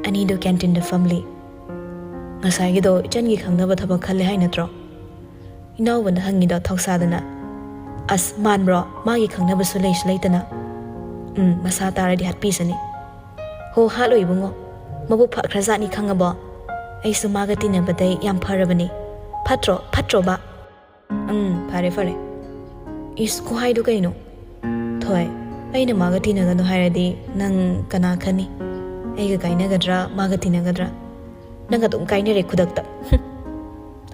ꯑꯅꯤꯗꯨ ꯀꯦꯟꯇꯤꯟꯗ ꯐꯝꯂꯤ꯫ "ꯉꯁꯥꯏꯒꯤꯗꯣ ꯏꯆꯟꯒꯤ ꯈꯪꯅꯕ ꯊꯕꯛ ꯈꯜꯂꯦ ꯍꯥꯏ ꯅꯠꯇ꯭ꯔꯣ?" ꯏꯅꯥꯎꯕꯅ ꯍꯪꯉꯤꯗꯣ ꯊꯧꯁꯥꯗꯅ꯫ "ꯑꯁ, ꯃꯥꯟꯕ꯭ꯔꯣ? ꯃꯥꯒꯤ ꯈꯪꯅꯕꯁꯨ ꯂꯩꯁꯨ ꯂꯩꯇꯅ꯫ ꯎꯝ, ꯃꯁꯥ ꯇꯥꯔꯗꯤ ꯍꯥꯠꯄꯤꯁꯅꯤ꯫" "ꯍꯣ, ꯍꯥꯠꯂꯣ ꯏꯕꯨꯡꯉꯣ꯫ ꯃꯕꯨꯛ ꯐꯈ꯭ꯔꯖꯥꯠꯅꯤ ꯈꯪꯉꯕꯣ? ꯑꯩꯁꯨ ꯃꯥꯒ ꯇꯤꯟꯅꯕꯗꯩ ꯌꯥꯝ ꯐꯔꯕꯅꯤ꯫ ꯐꯠꯇ꯭ꯔꯣ? ꯐꯠꯇ꯭ꯔꯣꯕ?" "ꯎꯝ, ꯐꯔꯦ, ꯐꯔꯦ꯫" "ꯏꯁ, ꯈꯨꯍꯥꯏꯗꯨ ꯀꯩꯅꯣ? ꯊꯣꯏ, ꯑꯩꯅ ꯃꯥꯒ ꯇꯤꯟꯅꯒꯅꯨ ꯍꯥꯏꯔꯗꯤ ꯅꯪ ꯀꯅꯥ ꯈꯟꯅꯤ? ꯑꯩꯒ ꯀꯥꯏꯅꯒꯗ꯭ꯔꯥ, ꯃꯥꯒ ꯇꯤꯟꯅꯒꯗ꯭ꯔꯥ? ꯅꯪ ꯑꯗꯨꯝ ꯀꯥꯏꯅꯔꯦ ꯈꯨꯗꯛꯇ꯫"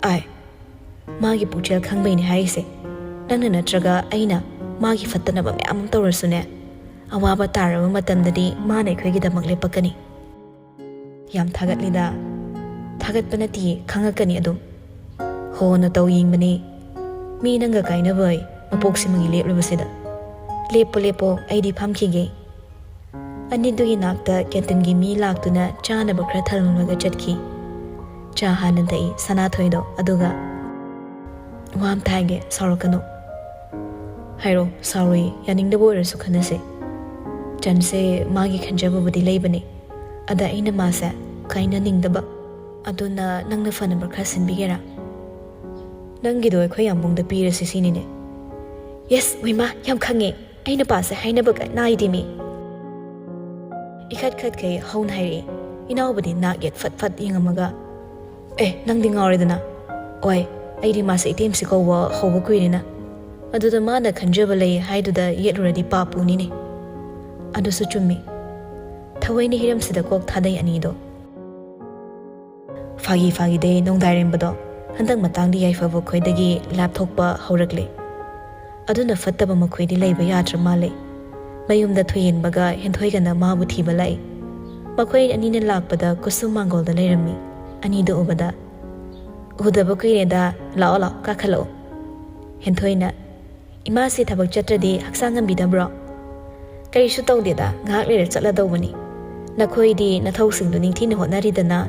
"ꯑꯥꯏ, ꯃꯥꯒꯤ ꯄꯨꯛꯆꯦꯜ ꯈꯪꯕꯩꯅꯦ ꯍꯥꯏꯔꯤꯁꯦ꯫ ꯅꯪꯅ ꯅꯠꯇ꯭ꯔꯒ ꯑꯩꯅ ꯃꯥꯒꯤ ꯐꯠꯇꯅꯕ ꯃꯌꯥꯝ ꯑꯃ ꯇꯧꯔꯁꯨꯅꯦ, ꯑꯋꯥꯕ ꯇꯥꯔꯕ ꯃꯇꯝꯗꯗꯤ ꯃꯥꯅ ꯑꯩꯈꯣꯏꯒꯤꯗꯃꯛ ꯂꯦꯞꯄꯛꯀꯅꯤ꯫" "ꯌꯥꯝ ꯊꯥꯒꯠꯂꯤꯗ꯫" "ꯊꯥꯒꯠꯄ ꯅꯠꯇꯤꯌꯦ, ꯈꯪꯉꯛꯀꯅꯤ ꯑꯗꯨꯝ꯫ ꯍꯣ, ꯅꯇꯧ ꯌꯦꯡꯕꯅꯦ꯫ ꯃꯤ ꯅꯪꯒ ꯀꯥꯏꯅꯕ ꯑꯩ ꯃꯄꯣꯛꯁꯤꯃꯒꯤ ꯂꯦꯞꯂꯕꯁꯤꯗ꯫ ꯂꯦꯞꯄꯣ, ꯂꯦꯞꯄꯣ, ꯑꯩꯗꯤ ꯐꯝꯈꯤꯒꯦ꯫" ꯑꯅꯤꯗꯨꯒꯤ ꯅꯥꯛꯇ ꯀꯦꯟꯇꯤꯟꯒꯤ ꯃꯤ ꯂꯥꯛꯇꯨꯅ ꯆꯥꯅꯕ ꯈꯔ ꯊꯝꯂꯝꯂꯒ ꯆꯠꯈꯤ꯫ ꯆꯥ ꯍꯥꯟꯅ ꯊꯛꯏ ꯁꯅꯥꯊꯣꯏꯗꯣ, ꯑꯗꯨꯒ, "ꯋꯥ ꯑꯝꯇ ꯍꯥꯏꯒꯦ, ꯁꯥꯎꯔꯛꯀꯅꯨ꯫" "ꯍꯥꯏꯔꯣ, ꯁꯥꯎꯔꯣꯏ, ꯌꯥꯅꯤꯡꯗꯕ ꯑꯣꯏꯔꯁꯨ ꯈꯟꯅꯁꯦ꯫ ꯆꯟꯁꯦ ꯃꯥꯒꯤ ꯈꯟꯖꯕꯕꯨꯗꯤ ꯂꯩꯕꯅꯦ, ꯑꯗ ꯑꯩꯅ ꯃꯥꯁꯦ ꯀꯥꯏꯅꯅꯤꯡꯗꯕ꯫ ꯑꯗꯨꯅ ꯅꯪꯅ ꯐꯅꯕ ꯈꯔ ꯁꯤꯟꯕꯤꯒꯦꯔꯥ?" "ꯅꯪꯒꯤꯗꯣ ꯑꯩꯈꯣꯏ ꯌꯥꯝꯕꯨꯡꯗ ꯄꯤꯔꯁꯤ ꯁꯤꯅꯤꯅꯦ꯫" "ꯌꯦꯁ, ꯃꯣꯏꯃꯥ, ꯌꯥꯝ ꯈꯪꯉꯦ꯫ ꯑꯩ ꯅꯨꯄꯥꯁꯦ ꯍꯥꯏꯅꯕꯒ ꯅꯥꯏꯗꯦꯃꯤ꯫" ꯏꯈꯠ ꯈꯠꯈꯩ ꯍꯧꯅ ꯍꯥꯏꯔꯛꯏ꯫ ꯏꯅꯥꯎꯕꯗꯤ ꯅꯥꯛ ꯌꯦꯠ ꯐꯠ ꯐꯠ ꯌꯦꯡꯉꯝꯃꯒ, "ꯑꯦ, ꯅꯪꯗꯤ ꯉꯥꯎꯔꯦꯗꯅ꯫ ꯑꯣꯏ, ꯑꯩꯗꯤ ꯃꯥꯁꯦ ꯏꯇꯦꯝꯁꯤ ꯀꯧꯕ ꯍꯧꯕ ꯀꯨꯏꯔꯦꯅ꯫ ꯑꯗꯨꯗ ꯃꯥꯅ ꯈꯟꯖꯕ ꯂꯩ ꯍꯥꯏꯗꯨꯗ ꯌꯦꯠꯂꯨꯔꯗꯤ ꯄꯥꯞ ꯄꯨꯅꯤꯅꯦ꯫" "ꯑꯗꯨꯁꯨ ꯆꯨꯝꯃꯤ꯫ ꯊꯑꯣꯏꯅ ꯍꯤꯔꯝꯁꯤꯗ ꯀꯣꯛ ꯊꯥꯗꯩ ꯑꯅꯤꯗꯣ꯫ ꯐꯥꯒꯤ ꯐꯥꯒꯤꯗꯩ ꯅꯣꯡꯗꯥꯏꯔꯦꯝꯕꯗꯣ ꯍꯟꯗꯛ ꯃꯇꯥꯡꯗꯤ ꯌꯥꯏꯐꯕ ꯈꯣꯏꯗꯒꯤ ꯂꯥꯞꯊꯣꯛꯄ ꯍꯧꯔꯛꯂꯦ꯫ ꯑꯗꯨꯅ ꯐꯠꯇꯕ ꯃꯈꯣꯏꯗꯤ ꯂꯩꯕ ꯌꯥꯗ꯭ꯔ ꯃꯥꯜꯂꯦ꯫ ꯃꯌꯨꯝꯗ ꯊꯣꯏꯍꯦꯟꯕꯒ ꯍꯦꯟꯊꯣꯏꯒꯅ ꯃꯥꯕꯨ ꯊꯤꯕ ꯂꯥꯛꯏ꯫ ꯃꯈꯣꯏ ꯑꯅꯤꯅ ꯂꯥꯛꯄꯗ ꯀꯨꯁꯨꯝ ꯃꯥꯡꯒꯣꯜꯗ ꯂꯩꯔꯝꯃꯤ꯫ ꯑꯅꯤꯗꯨ ꯎꯕꯗ, "ꯎꯗꯕ ꯀꯨꯏꯔꯦꯗ, ꯂꯥꯛꯑꯣ ꯂꯥꯛꯑꯣ, ꯀꯥꯈꯠꯂꯛꯑꯣ꯫" ꯍꯦꯟꯊꯣꯏꯅ, "ꯏꯃꯥꯁꯤ ꯊꯕꯛ ꯆꯠꯇ꯭ꯔꯗꯤ ꯍꯛꯆꯥꯡ ꯉꯝꯕꯤꯗꯕ꯭ꯔꯣ?" "ꯀꯔꯤꯁꯨ ꯇꯧꯗꯦꯗ, ꯉꯥꯏꯍꯥꯛ ꯂꯩꯔ ꯆꯠꯂꯗꯧꯕꯅꯤ꯫ ꯅꯈꯣꯏꯗꯤ ꯅꯊꯧꯁꯤꯡꯗꯨ ꯅꯤꯡꯊꯤꯅ ꯍꯣꯠꯅꯔꯤꯗꯅ꯫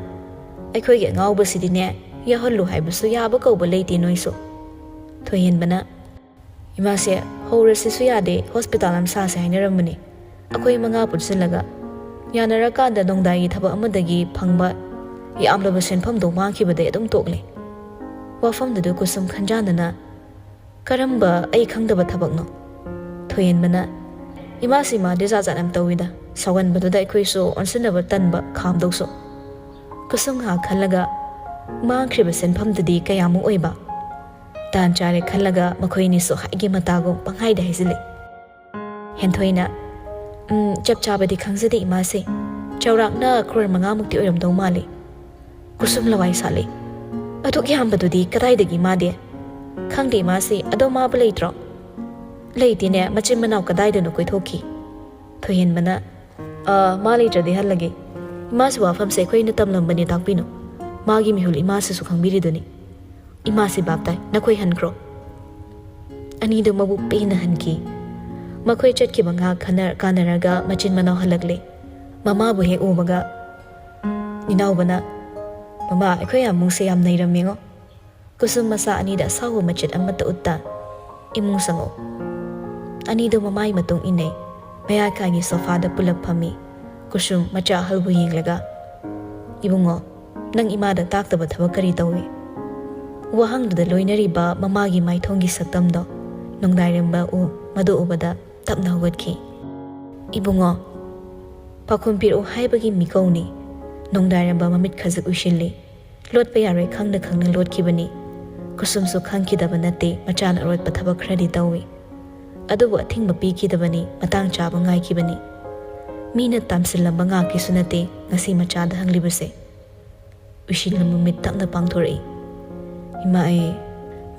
ꯑꯩꯈꯣꯏꯒꯤ ꯑꯉꯥꯎꯕꯁꯤꯗꯤꯅꯦ, ꯌꯥꯎꯍꯜꯂꯨ ꯍꯥꯏꯕꯁꯨ ꯌꯥꯕ ꯀꯧꯕ ꯂꯩꯇꯦ ꯅꯣꯏꯁꯨ꯫" ꯊꯣꯏꯍꯦꯟꯕꯅ, "ꯏꯃꯥꯁꯦ, ꯍꯧꯔꯁꯤꯁꯨ ꯌꯥꯗꯦ, ꯍꯣꯁꯄꯤꯇꯥꯜ ꯑꯃ ꯁꯥꯁꯦ ꯍꯥꯏꯅꯔꯝꯕꯅꯤ ꯑꯩꯈꯣꯏ ꯃꯉꯥ ꯄꯨꯟꯁꯤꯜꯂꯒ꯫ ꯌꯥꯅꯔꯀꯥꯟꯗ ꯅꯣꯡꯗꯥꯏꯒꯤ ꯊꯕꯛ ꯑꯃꯗꯒꯤ ꯐꯪꯕ ꯌꯥꯝꯂꯕ ꯁꯦꯟꯐꯝꯗꯣ ꯃꯥꯡꯈꯤꯕꯗꯩ ꯑꯗꯨꯝ ꯇꯣꯛꯂꯦ꯫" ꯋꯥꯐꯝꯗꯨꯗ ꯀꯨꯁꯨꯝ ꯈꯟꯖꯥꯟꯗꯅ, "ꯀꯔꯝꯕ ꯑꯩ ꯈꯪꯗꯕ ꯊꯕꯛꯅꯣ?" ꯊꯣꯏꯍꯦꯟꯕꯅ, "ꯏꯃꯥꯁꯤ ꯃꯥꯗꯤ ꯖꯥꯠ ꯖꯥꯠ ꯌꯥꯝ ꯇꯧꯏꯗ, ꯁꯥꯎꯒꯟꯕꯗꯨꯗ ꯑꯩꯈꯣꯏꯁꯨ ꯑꯣꯟꯁꯤꯟꯅꯕ ꯇꯟꯕ ꯈꯥꯝꯗꯧꯁꯨ꯫" ꯀꯨꯁꯨꯝ ꯉꯥꯏꯍꯥꯛ ꯈꯜꯂꯒ, "ꯃꯥꯡꯈ꯭ꯔꯤꯕ ꯁꯦꯟꯐꯝꯗꯨꯗꯤ ꯀꯌꯥꯃꯨꯛ ꯑꯣꯏꯕ?" ꯇꯥꯟ ꯆꯥꯔꯦ ꯈꯜꯂꯒ ꯃꯈꯣꯏ ꯑꯅꯤꯁꯨ ꯍꯥꯏꯒꯦ ꯃꯇꯥꯒꯨꯝ ꯄꯪꯍꯥꯏꯗ ꯍꯥꯏꯖꯤꯜꯂꯤ꯫ ꯍꯦꯟꯊꯣꯏꯅ, "ꯎꯝ, ꯆꯞ ꯆꯥꯕꯗꯤ ꯈꯪꯖꯗꯦ ꯏꯃꯥꯁꯦ, ꯆꯥꯎꯔꯥꯛꯅ ꯀ꯭ꯔꯣꯔ ꯃꯉꯥꯃꯨꯛꯇꯤ ꯑꯣꯏꯔꯝꯗꯧ ꯃꯥꯜꯂꯤ꯫" ꯀꯨꯁꯨꯝ ꯂꯋꯥꯏ ꯁꯥꯠꯂꯤ꯫ "ꯑꯗꯨꯛ ꯌꯥꯝꯕꯗꯨꯗꯤ ꯀꯗꯥꯏꯗꯒꯤ ꯃꯥꯗꯤ?" "ꯈꯪꯗꯦ ꯏꯃꯥꯁꯦ, ꯑꯗꯣ ꯃꯥꯕꯨ ꯂꯩꯇ꯭ꯔꯣ?" "ꯂꯩꯇꯦꯅꯦ, ꯃꯆꯤꯟ ꯃꯅꯥꯎ ꯀꯗꯥꯏꯗꯅꯣ ꯀꯣꯏꯊꯣꯛꯈꯤ꯫" ꯊꯣꯏꯍꯦꯟꯕꯅ, "ꯑ, ꯃꯥ ꯂꯩꯇ꯭ꯔꯗꯤ ꯍꯜꯂꯒꯦ꯫ ꯏꯃꯥꯁꯤ ꯋꯥꯐꯝꯁꯦ ꯑꯩꯈꯣꯏꯅ ꯇꯝꯂꯝꯕꯅꯦ ꯇꯥꯛꯄꯤꯅꯨ꯫ ꯃꯥꯒꯤ ꯃꯤꯍꯨꯜ ꯏꯃꯥꯁꯤꯁꯨ ꯈꯪꯕꯤꯔꯤꯗꯨꯅꯤ꯫ ꯏꯃꯥꯁꯤ ꯚꯥꯞ ꯇꯥꯏ, ꯅꯈꯣꯏ ꯍꯟꯈ꯭ꯔꯣ꯫" ꯑꯅꯤꯗꯨ ꯃꯕꯨꯛ ꯄꯦꯟꯅ ꯍꯟꯈꯤ꯫ ꯃꯈꯣꯏ ꯆꯠꯈꯤꯕ ꯉꯥꯏꯍꯥꯛ ꯈꯟꯅ-, ꯀꯥꯟꯅꯔꯒ ꯃꯆꯤꯟ ꯃꯅꯥꯎ ꯍꯜꯂꯛꯂꯦ꯫ ꯃꯃꯥꯕꯨ ꯍꯦꯛ ꯎꯕꯒ ꯏꯅꯥꯎꯕꯅ, "ꯃꯃꯥ, ꯑꯩꯈꯣꯏ ꯌꯥꯝꯕꯨꯡꯁꯦ ꯌꯥꯝ ꯅꯩꯔꯝꯃꯦꯉꯣ꯫" ꯀꯨꯁꯨꯝ ꯃꯆꯥ ꯑꯅꯤꯗ ꯑꯁꯥꯎꯕ ꯃꯆꯦꯠ ꯑꯃꯠꯇ ꯎꯠꯇ, "ꯏꯃꯨꯡ ꯆꯪꯉꯛꯎ꯫" ꯑꯅꯤꯗꯨ ꯃꯃꯥꯏ ꯃꯇꯨꯡ ꯏꯟꯅꯩ꯫ ꯃꯌꯥꯏ ꯀꯥꯒꯤ ꯁꯣꯐꯥꯗ ꯄꯨꯂꯞ ꯐꯝꯃꯤ꯫ ꯀꯨꯁꯨꯝ ꯃꯆꯥ ꯑꯍꯜꯕꯨ ꯌꯦꯡꯂꯒ, "ꯏꯕꯨꯡꯉꯣ, ꯅꯪ ꯏꯃꯥꯗ ꯇꯥꯛꯇꯕ ꯊꯕꯛ ꯀꯔꯤ ꯇꯧꯏ?" ꯋꯥꯍꯪꯗꯨꯗ ꯂꯣꯏꯅꯔꯤꯕ ꯃꯃꯥꯒꯤ ꯃꯥꯏꯊꯣꯡꯒꯤ ꯁꯛꯇꯝꯗꯣ ꯅꯣꯡꯗꯥꯏꯔꯦꯝꯕ ꯎ-, ꯃꯗꯨ ꯎꯕꯗ ꯇꯞꯅ ꯍꯧꯒꯠꯈꯤ꯫ "ꯏꯕꯨꯡꯉꯣ, ꯄꯥꯎꯈꯨꯝ ꯄꯤꯔꯛꯎ ꯍꯥꯏꯕꯒꯤ ꯃꯤꯀꯧꯅꯤ꯫" ꯅꯣꯡꯗꯥꯏꯔꯦꯝꯕ ꯃꯃꯤꯠ ꯈꯖꯤꯛ ꯎꯏꯁꯤꯜꯂꯤ꯫ ꯂꯣꯠꯄ ꯌꯥꯔꯣꯏ ꯈꯪꯅ ꯈꯪꯅ ꯂꯣꯠꯈꯤꯕꯅꯤ꯫ ꯀꯨꯁꯨꯝꯁꯨ ꯈꯪꯈꯤꯗꯕ ꯅꯠꯇꯦ, ꯃꯆꯥꯅ ꯑꯔꯣꯠꯄ ꯊꯕꯛ ꯈꯔꯗꯤ ꯇꯧꯏ꯫ ꯑꯗꯨꯕꯨ ꯑꯊꯤꯡꯕ ꯄꯤꯈꯤꯗꯕꯅꯤ, ꯃꯇꯥꯡ ꯆꯥꯕ ꯉꯥꯏꯈꯤꯕꯅꯤ꯫ ꯃꯤꯅ ꯇꯝꯁꯤꯜꯂꯝꯕ ꯉꯥꯛꯀꯤꯁꯨ ꯅꯠꯇꯦ ꯉꯁꯤ ꯃꯆꯥꯗ ꯍꯪꯂꯤꯕꯁꯦ꯫ ꯎꯏꯁꯤꯜꯂꯝꯕ ꯃꯤꯠ ꯇꯞꯅ ꯄꯥꯡꯊꯣꯔꯛꯏ꯫ "ꯏꯃꯥ, ꯑꯩ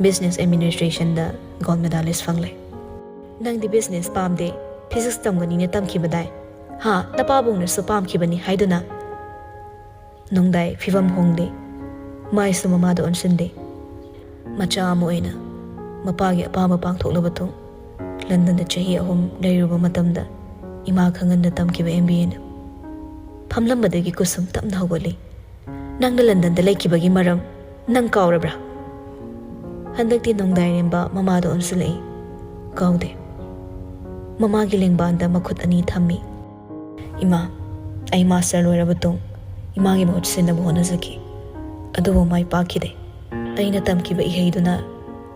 ꯕꯤꯖꯤꯅꯦꯁ ꯑꯦꯗꯃꯤꯅꯤꯁꯇ꯭ꯔꯦꯁꯟꯗ ꯒꯣꯜꯗ ꯃꯦꯗꯥꯂꯤꯁ ꯐꯪꯂꯦ꯫" "ꯅꯪꯗꯤ ꯕꯤꯖꯤꯅꯦꯁ ꯄꯥꯝꯗꯦ, ꯐꯤꯖꯤꯛꯁ ꯇꯝꯒꯅꯤꯅ ꯇꯝꯈꯤꯕꯗꯥꯏ? ꯍꯥ, ꯅꯄꯥꯕꯨꯡꯅꯁꯨ ꯄꯥꯝꯈꯤꯕꯅꯤ ꯍꯥꯏꯗꯨꯅ?" ꯅꯣꯡꯗꯥꯏ ꯐꯤꯕꯝ ꯍꯣꯡꯗꯦ꯫ ꯃꯥꯏꯁꯨ ꯃꯃꯥꯗ ꯑꯣꯟꯁꯤꯟꯗꯦ꯫ ꯃꯆꯥ ꯑꯃ ꯑꯣꯏꯅ ꯃꯄꯥꯒꯤ ꯑꯄꯥꯝꯕ ꯄꯥꯡꯊꯣꯛꯂꯕ ꯇꯨꯡ, ꯂꯟꯗꯟꯗ ꯆꯍꯤ ꯑꯍꯨꯝ ꯂꯩꯔꯨꯕ ꯃꯇꯝꯗ ꯏꯃꯥ ꯈꯪꯍꯟꯗ ꯇꯝꯈꯤꯕ ꯑꯦꯝ ꯕꯤ ꯑꯦꯅ꯫ ꯐꯝꯂꯝꯕꯗꯒꯤ ꯀꯨꯁꯨꯝ ꯇꯞꯅ ꯍꯧꯒꯠꯂꯤ꯫ "ꯅꯪꯅ ꯂꯟꯗꯟꯗ ꯂꯩꯈꯤꯕꯒꯤ ꯃꯔꯝ ꯅꯪ ꯀꯥꯎꯔꯕ꯭ꯔꯥ?" ꯍꯟꯗꯛꯇꯤ ꯅꯣꯡꯗꯥꯏꯔꯦꯝꯕ ꯃꯃꯥꯗ ꯑꯣꯟꯁꯤꯜꯂꯛꯏ꯫ "ꯀꯥꯎꯗꯦ꯫" ꯃꯃꯥꯒꯤ ꯂꯦꯡꯕꯥꯟꯗ ꯃꯈꯨꯠ ꯑꯅꯤ ꯊꯝꯃꯤ꯫ "ꯏꯃꯥ, ꯑꯩ ꯃꯥꯁꯇꯔ ꯂꯣꯏꯔꯕ ꯇꯨꯡ ꯏꯃꯥꯒꯤ ꯃꯍꯨꯠ ꯁꯤꯟꯅꯕ ꯍꯣꯠꯅꯖꯈꯤ꯫ ꯑꯗꯨꯕꯨ ꯃꯥꯏ ꯄꯥꯛꯈꯤꯗꯦ꯫ ꯑꯩꯅ ꯇꯝꯈꯤꯕ ꯏꯍꯩꯗꯨꯅ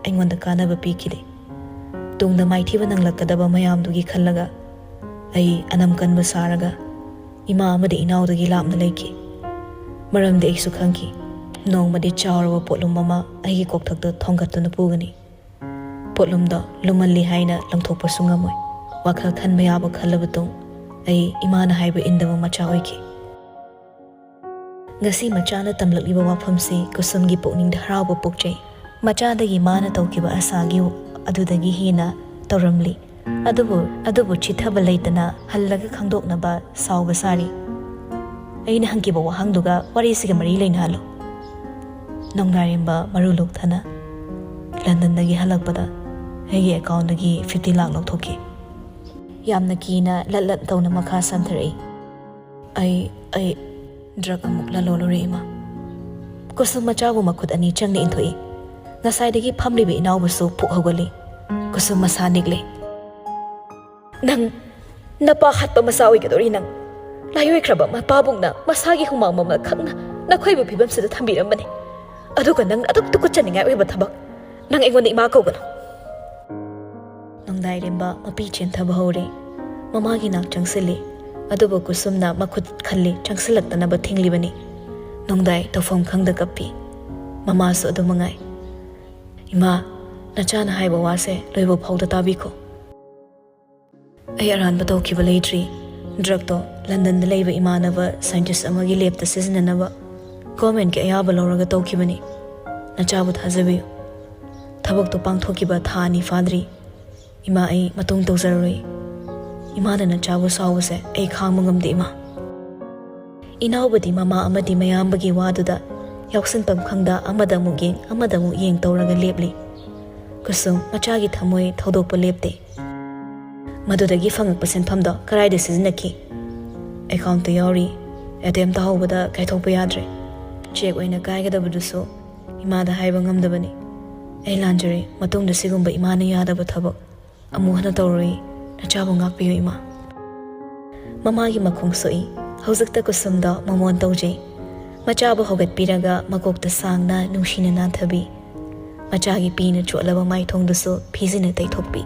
ꯑꯩꯉꯣꯟꯗ ꯀꯥꯟꯅꯕ ꯄꯤꯈꯤꯗꯦ꯫ ꯇꯨꯡꯗ ꯃꯥꯏꯊꯤꯕ ꯅꯪꯂꯛꯀꯗꯕ ꯃꯌꯥꯝꯗꯨꯒꯤ ꯈꯜꯂꯒ ꯑꯩ ꯑꯅꯝ ꯀꯟꯕ ꯁꯥꯔꯒ ꯏꯃꯥ ꯑꯃꯗꯤ ꯏꯅꯥꯎꯗꯒꯤ ꯂꯥꯞꯅ ꯂꯩꯈꯤ꯫ ꯃꯔꯝꯗꯤ ꯑꯩꯁꯨ ꯈꯪꯈꯤ, ꯅꯣꯡꯃꯗꯤ ꯆꯥꯎꯔꯕ ꯄꯣꯠꯂꯨꯝ ꯑꯃ ꯑꯩꯒꯤ ꯀꯣꯛꯊꯛꯇ ꯊꯣꯡꯒꯠꯇꯨꯅ ꯄꯨꯒꯅꯤ꯫ ꯄꯣꯠꯂꯨꯝꯗꯣ ꯂꯨꯝꯃꯜꯂꯤ ꯍꯥꯏꯅ ꯂꯪꯊꯣꯛꯄꯁꯨ ꯉꯝꯃꯣꯏ꯫ ꯋꯥꯈꯜ ꯈꯟꯕ ꯌꯥꯕ ꯈꯜꯂꯕ ꯇꯨꯡ ꯑꯩ ꯏꯃꯥꯅ ꯍꯥꯏꯕ ꯏꯟꯗꯕ ꯃꯆꯥ ꯑꯣꯏꯈꯤ꯫" ꯉꯁꯤ ꯃꯆꯥꯅ ꯇꯝꯂꯛꯂꯤꯕ ꯋꯥꯐꯝꯁꯤ ꯀꯨꯁꯨꯝꯒꯤ ꯄꯨꯛꯅꯤꯡꯗ ꯍꯔꯥꯎꯕ ꯄꯣꯛꯆꯩ꯫ ꯃꯆꯥꯗꯒꯤ ꯃꯥꯅ ꯇꯧꯈꯤꯕ ꯑꯁꯥꯒꯤ ꯑꯗꯨꯗꯒꯤ ꯍꯦꯟꯅ ꯇꯧꯔꯝꯂꯤ꯫ ꯑꯗꯨꯕꯨ, ꯑꯗꯨꯕꯨ ꯆꯤꯠꯊꯕ ꯂꯩꯇꯅ ꯍꯜꯂꯒ ꯈꯪꯗꯣꯛꯅꯕ ꯁꯥꯎꯕ ꯁꯥꯔꯤ꯫ ꯑꯩꯅ ꯍꯪꯈꯤꯕ ꯋꯥꯍꯪꯗꯨꯒ ꯋꯥꯔꯤꯁꯤꯒ ꯃꯔꯤ ꯂꯩꯅꯍꯜꯂꯨ꯫ ꯅꯣꯡꯗꯥꯏꯔꯦꯝꯕ ꯃꯔꯨ ꯂꯣꯛꯊꯅ ꯂꯟꯗꯟꯗꯒꯤ ꯍꯜꯂꯛꯄꯗ ꯑꯩꯒꯤ ꯑꯦꯀꯥꯎꯟꯗꯒꯤ ꯐꯤꯐꯇꯤ ꯂꯥꯛ ꯂꯧꯊꯣꯛꯈꯤ꯫ ꯌꯥꯝꯅ ꯀꯤꯅ ꯂꯠ ꯂꯠ ꯇꯧꯅ ꯃꯈꯥ ꯁꯝꯊꯔꯛꯏ꯫ "ꯑꯩ, ꯑꯩ ꯗ꯭ꯔꯒ ꯑꯃꯨꯛ ꯂꯂꯣꯜꯂꯨꯔꯦ, ꯏꯃꯥ꯫" ꯀꯨꯁꯨꯝ ꯃꯆꯥꯕꯨ ꯃꯈꯨꯠ ꯑꯅꯤ ꯆꯪꯅ ꯏꯟꯊꯣꯛꯏ꯫ ꯉꯁꯥꯏꯗꯒꯤ ꯐꯝꯂꯤꯕ ꯏꯅꯥꯎꯕꯨꯁꯨ ꯄꯨꯛ ꯍꯧꯒꯠꯂꯤ꯫ ꯀꯨꯁꯨꯝ ꯃꯁꯥ ꯅꯤꯛꯂꯦ꯫ "ꯅꯪ ꯅꯄꯥ ꯍꯥꯠꯄ ꯃꯆꯥ ꯑꯣꯏꯒꯗꯧꯔꯤ ꯅꯪ꯫ ꯂꯥꯏꯑꯣꯏꯈ꯭ꯔꯕ ꯃꯄꯥꯕꯨꯡꯅ ꯃꯁꯥꯒꯤ ꯍꯨꯃꯥꯡ ꯃꯃꯜ ꯈꯛꯅ ꯅꯈꯣꯏꯕꯨ ꯐꯤꯕꯝꯁꯤꯗ ꯊꯝꯕꯤꯔꯝꯕꯅꯤ꯫ ꯑꯗꯨꯒ ꯅꯪꯅ ꯑꯗꯨꯛ ꯇꯨꯀꯠꯆꯅꯤꯡꯉꯥꯏ ꯑꯣꯏꯕ ꯊꯕꯛ꯫ ꯅꯪ ꯑꯩꯉꯣꯟꯗ ꯏꯃꯥ ꯀꯧꯒꯅꯨ꯫" ꯅꯣꯡꯗꯥꯏꯔꯦꯝꯕ ꯃꯄꯤ ꯆꯦꯟꯊꯕ ꯍꯧꯔꯦ꯫ ꯃꯃꯥꯒꯤ ꯅꯥꯛ ꯆꯪꯁꯤꯜꯂꯤ꯫ ꯑꯗꯨꯕꯨ ꯀꯨꯁꯨꯝꯅ ꯃꯈꯨꯠ ꯈꯜꯂꯤ, ꯆꯪꯁꯤꯜꯂꯛꯇꯅꯕ ꯊꯤꯡꯂꯤꯕꯅꯤ꯫ ꯅꯣꯡꯗꯥꯏ ꯇꯧꯐꯝ ꯈꯪꯗ ꯀꯞꯄꯤ꯫ ꯃꯃꯥꯁꯨ ꯑꯗꯨ ꯃꯉꯥꯏ꯫ "ꯏꯃꯥ, ꯅꯆꯥꯅ ꯍꯥꯏꯕ ꯋꯥꯁꯦ ꯂꯣꯏꯕ ꯐꯥꯎꯗ ꯇꯥꯕꯤꯈꯣ꯫ ꯑꯩ ꯑꯔꯥꯟꯕ ꯇꯧꯈꯤꯕ ꯂꯩꯇ꯭ꯔꯤ꯫ ꯗ꯭ꯔꯒꯇꯣ ꯂꯟꯗꯟꯗ ꯂꯩꯕ ꯏꯃꯥꯟꯅꯕ ꯁꯥꯏꯟꯇꯤꯁ ꯑꯃꯒꯤ ꯂꯦꯞꯇ ꯁꯤꯖꯤꯟꯅꯅꯕ ꯒꯣꯔꯃꯦꯟꯒꯤ ꯑꯌꯥꯕ ꯂꯧꯔꯒ ꯇꯧꯈꯤꯕꯅꯤ꯫ ꯅꯆꯥꯕꯨ ꯊꯥꯖꯕꯤꯌꯨ꯫ ꯊꯕꯛꯇꯣ ꯄꯥꯡꯊꯣꯛꯈꯤꯕ ꯊꯥ ꯑꯅꯤ ꯐꯥꯗ꯭ꯔꯤ꯫ ꯏꯃꯥ, ꯑꯩ ꯃꯇꯨꯡ ꯇꯧꯖꯔꯔꯣꯏ꯫ ꯏꯃꯥꯅ ꯅꯆꯥꯕꯨ ꯁꯥꯎꯕꯁꯦ ꯑꯩ ꯈꯥꯡꯕ ꯉꯝꯗꯦ, ꯏꯃꯥ꯫ ꯏꯅꯥꯎꯕꯗꯤ ꯃꯃꯥ ꯑꯃꯗꯤ ꯃꯌꯥꯝꯕꯒꯤ ꯋꯥꯗꯨꯗ ꯌꯥꯎꯁꯟꯐꯝ ꯈꯪꯗ ꯑꯃꯗ ꯑꯃꯨꯛ ꯌꯦꯡ, ꯑꯃꯗ ꯑꯃꯨꯛ ꯌꯦꯡ ꯇꯧꯔꯒ ꯂꯦꯞꯂꯤ꯫ ꯀꯨꯁꯨꯝ ꯃꯆꯥꯒꯤ ꯊꯃꯣꯏ ꯊꯧꯗꯣꯛꯄ ꯂꯦꯞꯇꯦ꯫ ꯃꯗꯨꯗꯒꯤ ꯐꯪꯉꯛꯄ ꯁꯦꯟꯐꯝꯗꯣ ꯀꯗꯥꯏꯗ ꯁꯤꯖꯤꯟꯅꯈꯤ? ꯑꯦꯀꯥꯎꯟꯠꯇ ꯌꯥꯎꯔꯤ꯫ ꯑꯦ ꯇꯤ ꯑꯦꯝ ꯇꯥꯍꯧꯕꯗ ꯀꯥꯏꯊꯣꯛꯄ ꯌꯥꯗ꯭ꯔꯦ꯫ ꯆꯦꯛ ꯑꯣꯏꯅ ꯀꯥꯏꯒꯗꯕꯗꯨꯁꯨ ꯏꯃꯥꯗ ꯍꯥꯏꯕ ꯉꯝꯗꯕꯅꯤ꯫ ꯑꯩ ꯂꯥꯟꯖꯔꯦ꯫ ꯃꯇꯨꯡꯗ ꯁꯤꯒꯨꯝꯕ ꯏꯃꯥꯅ ꯌꯥꯗꯕ ꯊꯕꯛ ꯑꯃꯨꯛ ꯍꯟꯅ ꯇꯧꯔꯣꯏ꯫ ꯅꯆꯥꯕꯨ ꯉꯥꯛꯄꯤꯌꯨ, ꯏꯃꯥ꯫ ꯃꯃꯥꯒꯤ ꯃꯈꯣꯡ ꯁꯣꯛꯏ꯫ ꯍꯧꯖꯤꯛꯇ ꯀꯨꯁꯨꯝꯗ ꯃꯃꯣꯟ ꯇꯧꯖꯩ꯫ ꯃꯆꯥꯕꯨ ꯍꯧꯒꯠꯄꯤꯔꯒ ꯃꯀꯣꯛꯇ ꯁꯥꯡꯅ ꯅꯨꯡꯁꯤꯅ ꯅꯥꯟꯊꯕꯤ꯫ ꯃꯆꯥꯒꯤ ꯄꯤꯅ ꯆꯣꯠꯂꯕ ꯃꯥꯏꯊꯣꯡꯗꯨꯁꯨ ꯐꯤꯖꯤꯅ ꯇꯩꯊꯣꯛꯄꯤ꯫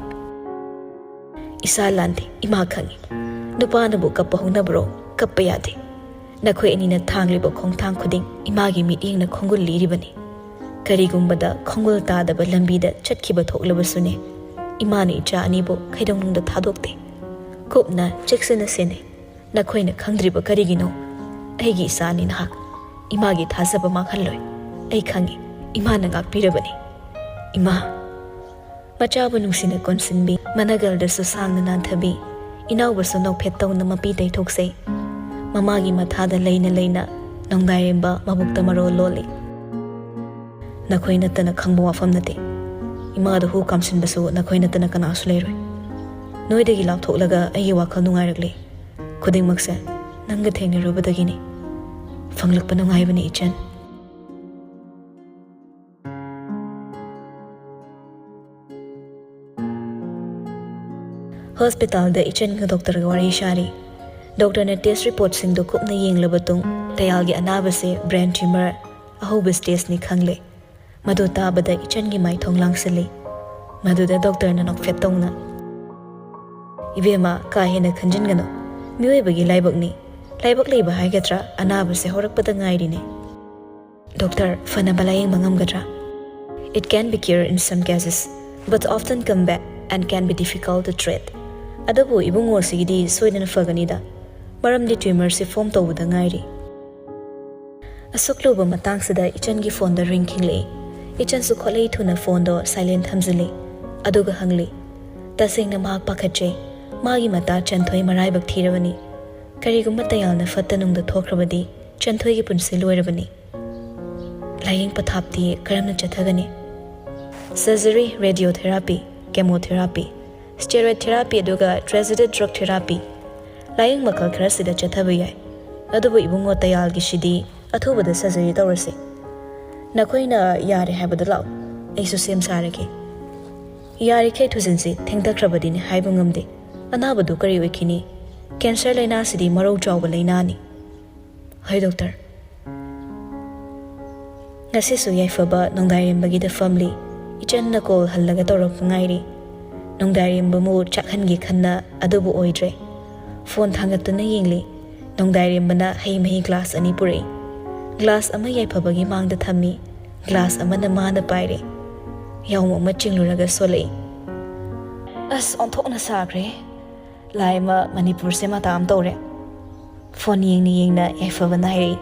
ꯏꯁꯥ ꯂꯥꯟꯗꯦ, ꯏꯃꯥ ꯈꯪꯏ꯫ ꯅꯨꯄꯥꯅꯕꯨ ꯀꯞꯄ ꯍꯧꯅꯕ꯭ꯔꯣ? ꯀꯞꯄ ꯌꯥꯗꯦ꯫ ꯅꯈꯣꯏ ꯑꯅꯤꯅ ꯊꯥꯡꯂꯤꯕ ꯈꯣꯡꯊꯥꯡ ꯈꯨꯗꯤꯡ ꯏꯃꯥꯒꯤ ꯃꯤꯠꯌꯦꯡꯅ ꯈꯣꯡꯒꯨꯜ ꯂꯤꯔꯤꯕꯅꯤ꯫ ꯀꯔꯤꯒꯨꯝꯕꯗ ꯈꯣꯡꯒꯨꯜ ꯇꯥꯗꯕ ꯂꯝꯕꯤꯗ ꯆꯠꯈꯤꯕ ꯊꯣꯛꯂꯕꯁꯨꯅꯦ, ꯏꯃꯥꯅ ꯏꯆꯥ ꯑꯅꯤꯕꯨ ꯀꯩꯗꯧꯅꯨꯡꯗ ꯊꯥꯗꯣꯛꯇꯦ꯫ ꯀꯨꯞꯅ ꯆꯦꯛꯁꯤꯟꯅ ꯁꯦꯟꯅꯩ꯫ ꯅꯈꯣꯏꯅ ꯈꯪꯗ꯭ꯔꯤꯕ ꯀꯔꯤꯒꯤꯅꯣ? ꯑꯩꯒꯤ ꯏꯆꯥꯅꯤ ꯅꯍꯥꯛ꯫ ꯏꯃꯥꯒꯤ ꯊꯥꯖꯕ ꯃꯥꯡꯍꯜꯂꯣꯏ꯫ ꯑꯩ ꯈꯪꯏ, ꯏꯃꯥꯅ ꯉꯥꯛꯄꯤꯔꯕꯅꯤ꯫ ꯏꯃꯥ꯫ ꯃꯆꯥꯕꯨ ꯅꯨꯡꯁꯤꯅ ꯀꯣꯟꯁꯤꯟꯕꯤ, ꯃꯅꯒꯜꯗꯁꯨ ꯁꯥꯡꯅ ꯅꯥꯟꯊꯕꯤ, ꯏꯅꯥꯎꯕꯁꯨ ꯅꯣꯛꯐꯦꯠ ꯇꯧꯅ ꯃꯄꯤ ꯇꯩꯊꯣꯛꯆꯩ꯫ ꯃꯃꯥꯒꯤ ꯃꯊꯥꯗ ꯂꯩꯅ ꯂꯩꯅ ꯅꯣꯡꯗꯥꯏꯔꯦꯝꯕ ꯃꯕꯨꯛꯇ ꯃꯔꯣꯜ ꯂꯣꯜꯂꯤ꯫ ꯅꯈꯣꯏ ꯅꯠꯇꯅ ꯈꯪꯕ ꯋꯥꯐꯝ ꯅꯠꯇꯦ꯫ ꯏꯃꯥꯗ ꯍꯨ ꯀꯥꯝꯁꯤꯟꯕꯁꯨ ꯅꯈꯣꯏ ꯅꯠꯇꯅ ꯀꯅꯥꯁꯨ ꯂꯩꯔꯣꯏ꯫ ꯅꯣꯏꯗꯒꯤ ꯂꯥꯞꯊꯣꯛꯂꯒ ꯑꯩꯒꯤ ꯋꯥꯈꯜ ꯅꯨꯡꯉꯥꯏꯔꯛꯂꯤ꯫ ꯈꯨꯗꯤꯡꯃꯛꯁꯦ ꯅꯪꯒ ꯊꯦꯡꯅꯔꯨꯕꯗꯒꯤꯅꯤ꯫ ꯐꯪꯂꯛꯄ ꯅꯨꯡꯉꯥꯏꯕꯅꯤ, ꯏꯆꯟ꯫ ꯍꯣꯁꯄꯤꯇꯥꯜꯗ ꯏꯆꯟꯒ ꯗꯣꯛꯇꯔꯒ ꯋꯥꯔꯤ ꯁꯥꯔꯤ꯫ ꯗꯣꯛꯇꯔꯅ ꯇꯦꯁ ꯔꯤꯄꯣꯔꯠꯁꯤꯡꯗꯨ ꯀꯨꯞꯅ ꯌꯦꯡꯂꯕ ꯇꯨꯡ, ꯇꯌꯥꯜꯒꯤ ꯑꯅꯥꯕꯁꯦ ꯕ꯭ꯔꯦꯟ ꯇ꯭ꯌꯨꯃꯔ ꯑꯍꯧꯕ ꯁ꯭ꯇꯦꯖꯅꯤ ꯈꯪꯂꯦ꯫ ꯃꯗꯨ ꯇꯥꯕꯗ ꯏꯆꯟꯒꯤ ꯃꯥꯏꯊꯣꯡ ꯂꯥꯡꯁꯤꯜꯂꯤ꯫ ꯃꯗꯨꯗ ꯗꯣꯛꯇꯔꯅ ꯅꯣꯛꯐꯦꯠ ꯇꯧꯅ, "ꯏꯕꯦꯝꯃ, ꯀꯥ ꯍꯦꯟꯅ ꯈꯟꯖꯤꯟꯒꯅꯨ꯫ ꯃꯤꯑꯣꯏꯕꯒꯤ ꯂꯥꯏꯕꯛꯅꯤ꯫ ꯂꯥꯏꯕꯛ ꯂꯩꯕ ꯍꯥꯏꯒꯗ꯭ꯔꯥ, ꯑꯅꯥꯕꯁꯦ ꯍꯧꯔꯛꯄꯗ ꯉꯥꯏꯔꯤꯅꯦ꯫ ꯗꯣꯛꯇꯔ, ꯐꯅꯕ ꯂꯥꯌꯦꯡꯕ ꯉꯝꯒꯗ꯭ꯔꯥ?" "It can be cured in some cases, but often come back and can be difficult to treat. ꯑꯗꯨꯕꯨ ꯏꯕꯨꯡꯉꯣꯁꯤꯒꯤꯗꯤ ꯁꯣꯏꯗꯅ ꯐꯒꯅꯤꯗ, ꯃꯔꯝꯗꯤ ꯇ꯭ꯌꯨꯃꯔꯁꯤ ꯐꯣꯝ ꯇꯧꯕꯗ ꯉꯥꯏꯔꯤ꯫ ꯑꯁꯨꯛ ꯂꯨꯕ ꯃꯇꯥꯡꯁꯤꯗ ꯏꯆꯟꯒꯤ ꯐꯣꯟꯗ ꯔꯤꯡ ꯈꯤꯡꯂꯛꯏ꯫ ꯏꯆꯟꯁꯨ ꯈꯣꯠꯂꯩ ꯊꯨꯅ ꯐꯣꯟꯗꯣ ꯁꯥꯏꯂꯦꯟ ꯊꯝꯖꯤꯜꯂꯤ꯫ ꯑꯗꯨꯒ ꯍꯪꯂꯤ, "ꯇꯁꯦꯡꯅ ꯃꯍꯥꯛ ꯄꯥꯈꯠꯆꯩ꯫ ꯃꯥꯒꯤ ꯃꯇꯥ ꯆꯟꯊꯣꯏ ꯃꯔꯥꯏꯕꯛ ꯊꯤꯔꯕꯅꯤ꯫ ꯀꯔꯤꯒꯨꯝꯕ ꯇꯌꯥꯜꯅ ꯐꯠꯇ ꯅꯨꯡꯗ ꯊꯣꯛꯈ꯭ꯔꯕꯗꯤ ꯆꯟꯊꯣꯏꯒꯤ ꯄꯨꯟꯁꯤ ꯂꯣꯏꯔꯕꯅꯤ꯫" "ꯂꯥꯏꯌꯦꯡ ꯄꯊꯥꯞꯇꯤ ꯀꯔꯝꯅ ꯆꯠꯊꯒꯅꯤ?" "ꯁꯔꯖꯔꯤ, ꯔꯦꯗꯤꯑꯣꯊꯦꯔꯥꯄꯤ, ꯀꯦꯃꯣꯊꯦꯔꯥꯄꯤ, ꯁ꯭ꯇꯦꯔꯣꯏꯗ ꯊꯦꯔꯥꯄꯤ ꯑꯗꯨꯒ ꯇ꯭ꯔꯦꯖꯤꯗꯤ ꯗ꯭ꯔꯒ ꯊꯦꯔꯥꯄꯤ꯫ ꯂꯥꯏꯌꯦꯡ ꯃꯈꯜ ꯈꯔꯁꯤꯗ ꯆꯠꯊꯕ ꯌꯥꯏ꯫ ꯑꯗꯨꯕꯨ ꯏꯕꯨꯡꯉꯣ ꯇꯌꯥꯜꯒꯤꯁꯤꯗꯤ ꯑꯊꯨꯕꯗ ꯁꯔꯖꯔꯤ ꯇꯧꯔꯁꯤ꯫ ꯅꯈꯣꯏꯅ ꯌꯥꯔꯦ ꯍꯥꯏꯕꯗ ꯂꯥꯛꯑꯣ, ꯑꯩꯁꯨ ꯁꯦꯝ ꯁꯥꯔꯒꯦ꯫ ꯌꯥꯔꯤꯈꯩ ꯊꯨꯖꯤꯟꯁꯤ, ꯊꯦꯡꯊꯈ꯭ꯔꯕꯗꯤꯅꯦ ꯍꯥꯏꯕ ꯉꯝꯗꯦ꯫ ꯑꯅꯥꯕꯗꯨ ꯀꯔꯤ ꯑꯣꯏꯈꯤꯅꯤ? ꯀꯦꯟꯁꯔ ꯂꯥꯏꯅꯥꯁꯤꯗꯤ ꯃꯔꯧ ꯆꯥꯎꯕ ꯂꯥꯏꯅꯥꯅꯤ꯫" "ꯍꯣꯏ ꯗꯣꯛꯇꯔ꯫" ꯉꯁꯤꯁꯨ ꯌꯥꯏꯐꯕ ꯅꯣꯡꯗꯥꯏꯔꯦꯝꯕꯒꯤꯗ ꯐꯝꯂꯤ꯫ ꯏꯆꯟꯅ ꯀꯣꯜ ꯍꯜꯂꯒ ꯇꯧꯔꯛꯄ ꯉꯥꯏꯔꯤ꯫ ꯅꯣꯡꯗꯥꯏꯔꯦꯝꯕ ꯃꯨ ꯆꯥꯛꯍꯟꯒꯦ ꯈꯟꯅ ꯑꯗꯨꯕꯨ ꯑꯣꯏꯗ꯭ꯔꯦ꯫ ꯐꯣꯟ ꯊꯥꯡꯒꯠꯇꯨꯅ ꯌꯦꯡꯂꯤ꯫ ꯅꯣꯡꯗꯥꯏꯔꯦꯝꯕꯅ ꯍꯩ ꯃꯍꯤ ꯒ꯭ꯂꯥꯁ ꯑꯅꯤ ꯄꯨꯔꯛꯏ꯫ ꯒ꯭ꯂꯥꯁ ꯑꯃ ꯌꯥꯏꯐꯕꯒꯤ ꯃꯥꯡꯗ ꯊꯝꯃꯤ꯫ ꯒ꯭ꯂꯥꯁ ꯑꯃꯅ ꯃꯥꯅ ꯄꯥꯏꯔꯦ꯫ ꯌꯥꯎꯝ ꯑꯃ ꯆꯤꯡꯂꯨꯔꯒ ꯁꯣꯜꯂꯛꯏ꯫ "ꯑꯁ, ꯑꯣꯟꯊꯣꯛꯅ ꯁꯥꯈ꯭ꯔꯦ꯫ ꯂꯥꯏꯃ, ꯃꯅꯤꯄꯨꯔꯁꯦ ꯃꯇꯥ ꯑꯃ ꯇꯧꯔꯦ꯫" ꯐꯣꯟ ꯌꯦꯡꯅ ꯌꯦꯡꯅ ꯌꯥꯏꯐꯕꯅ ꯍꯥꯏꯔꯛꯏ꯫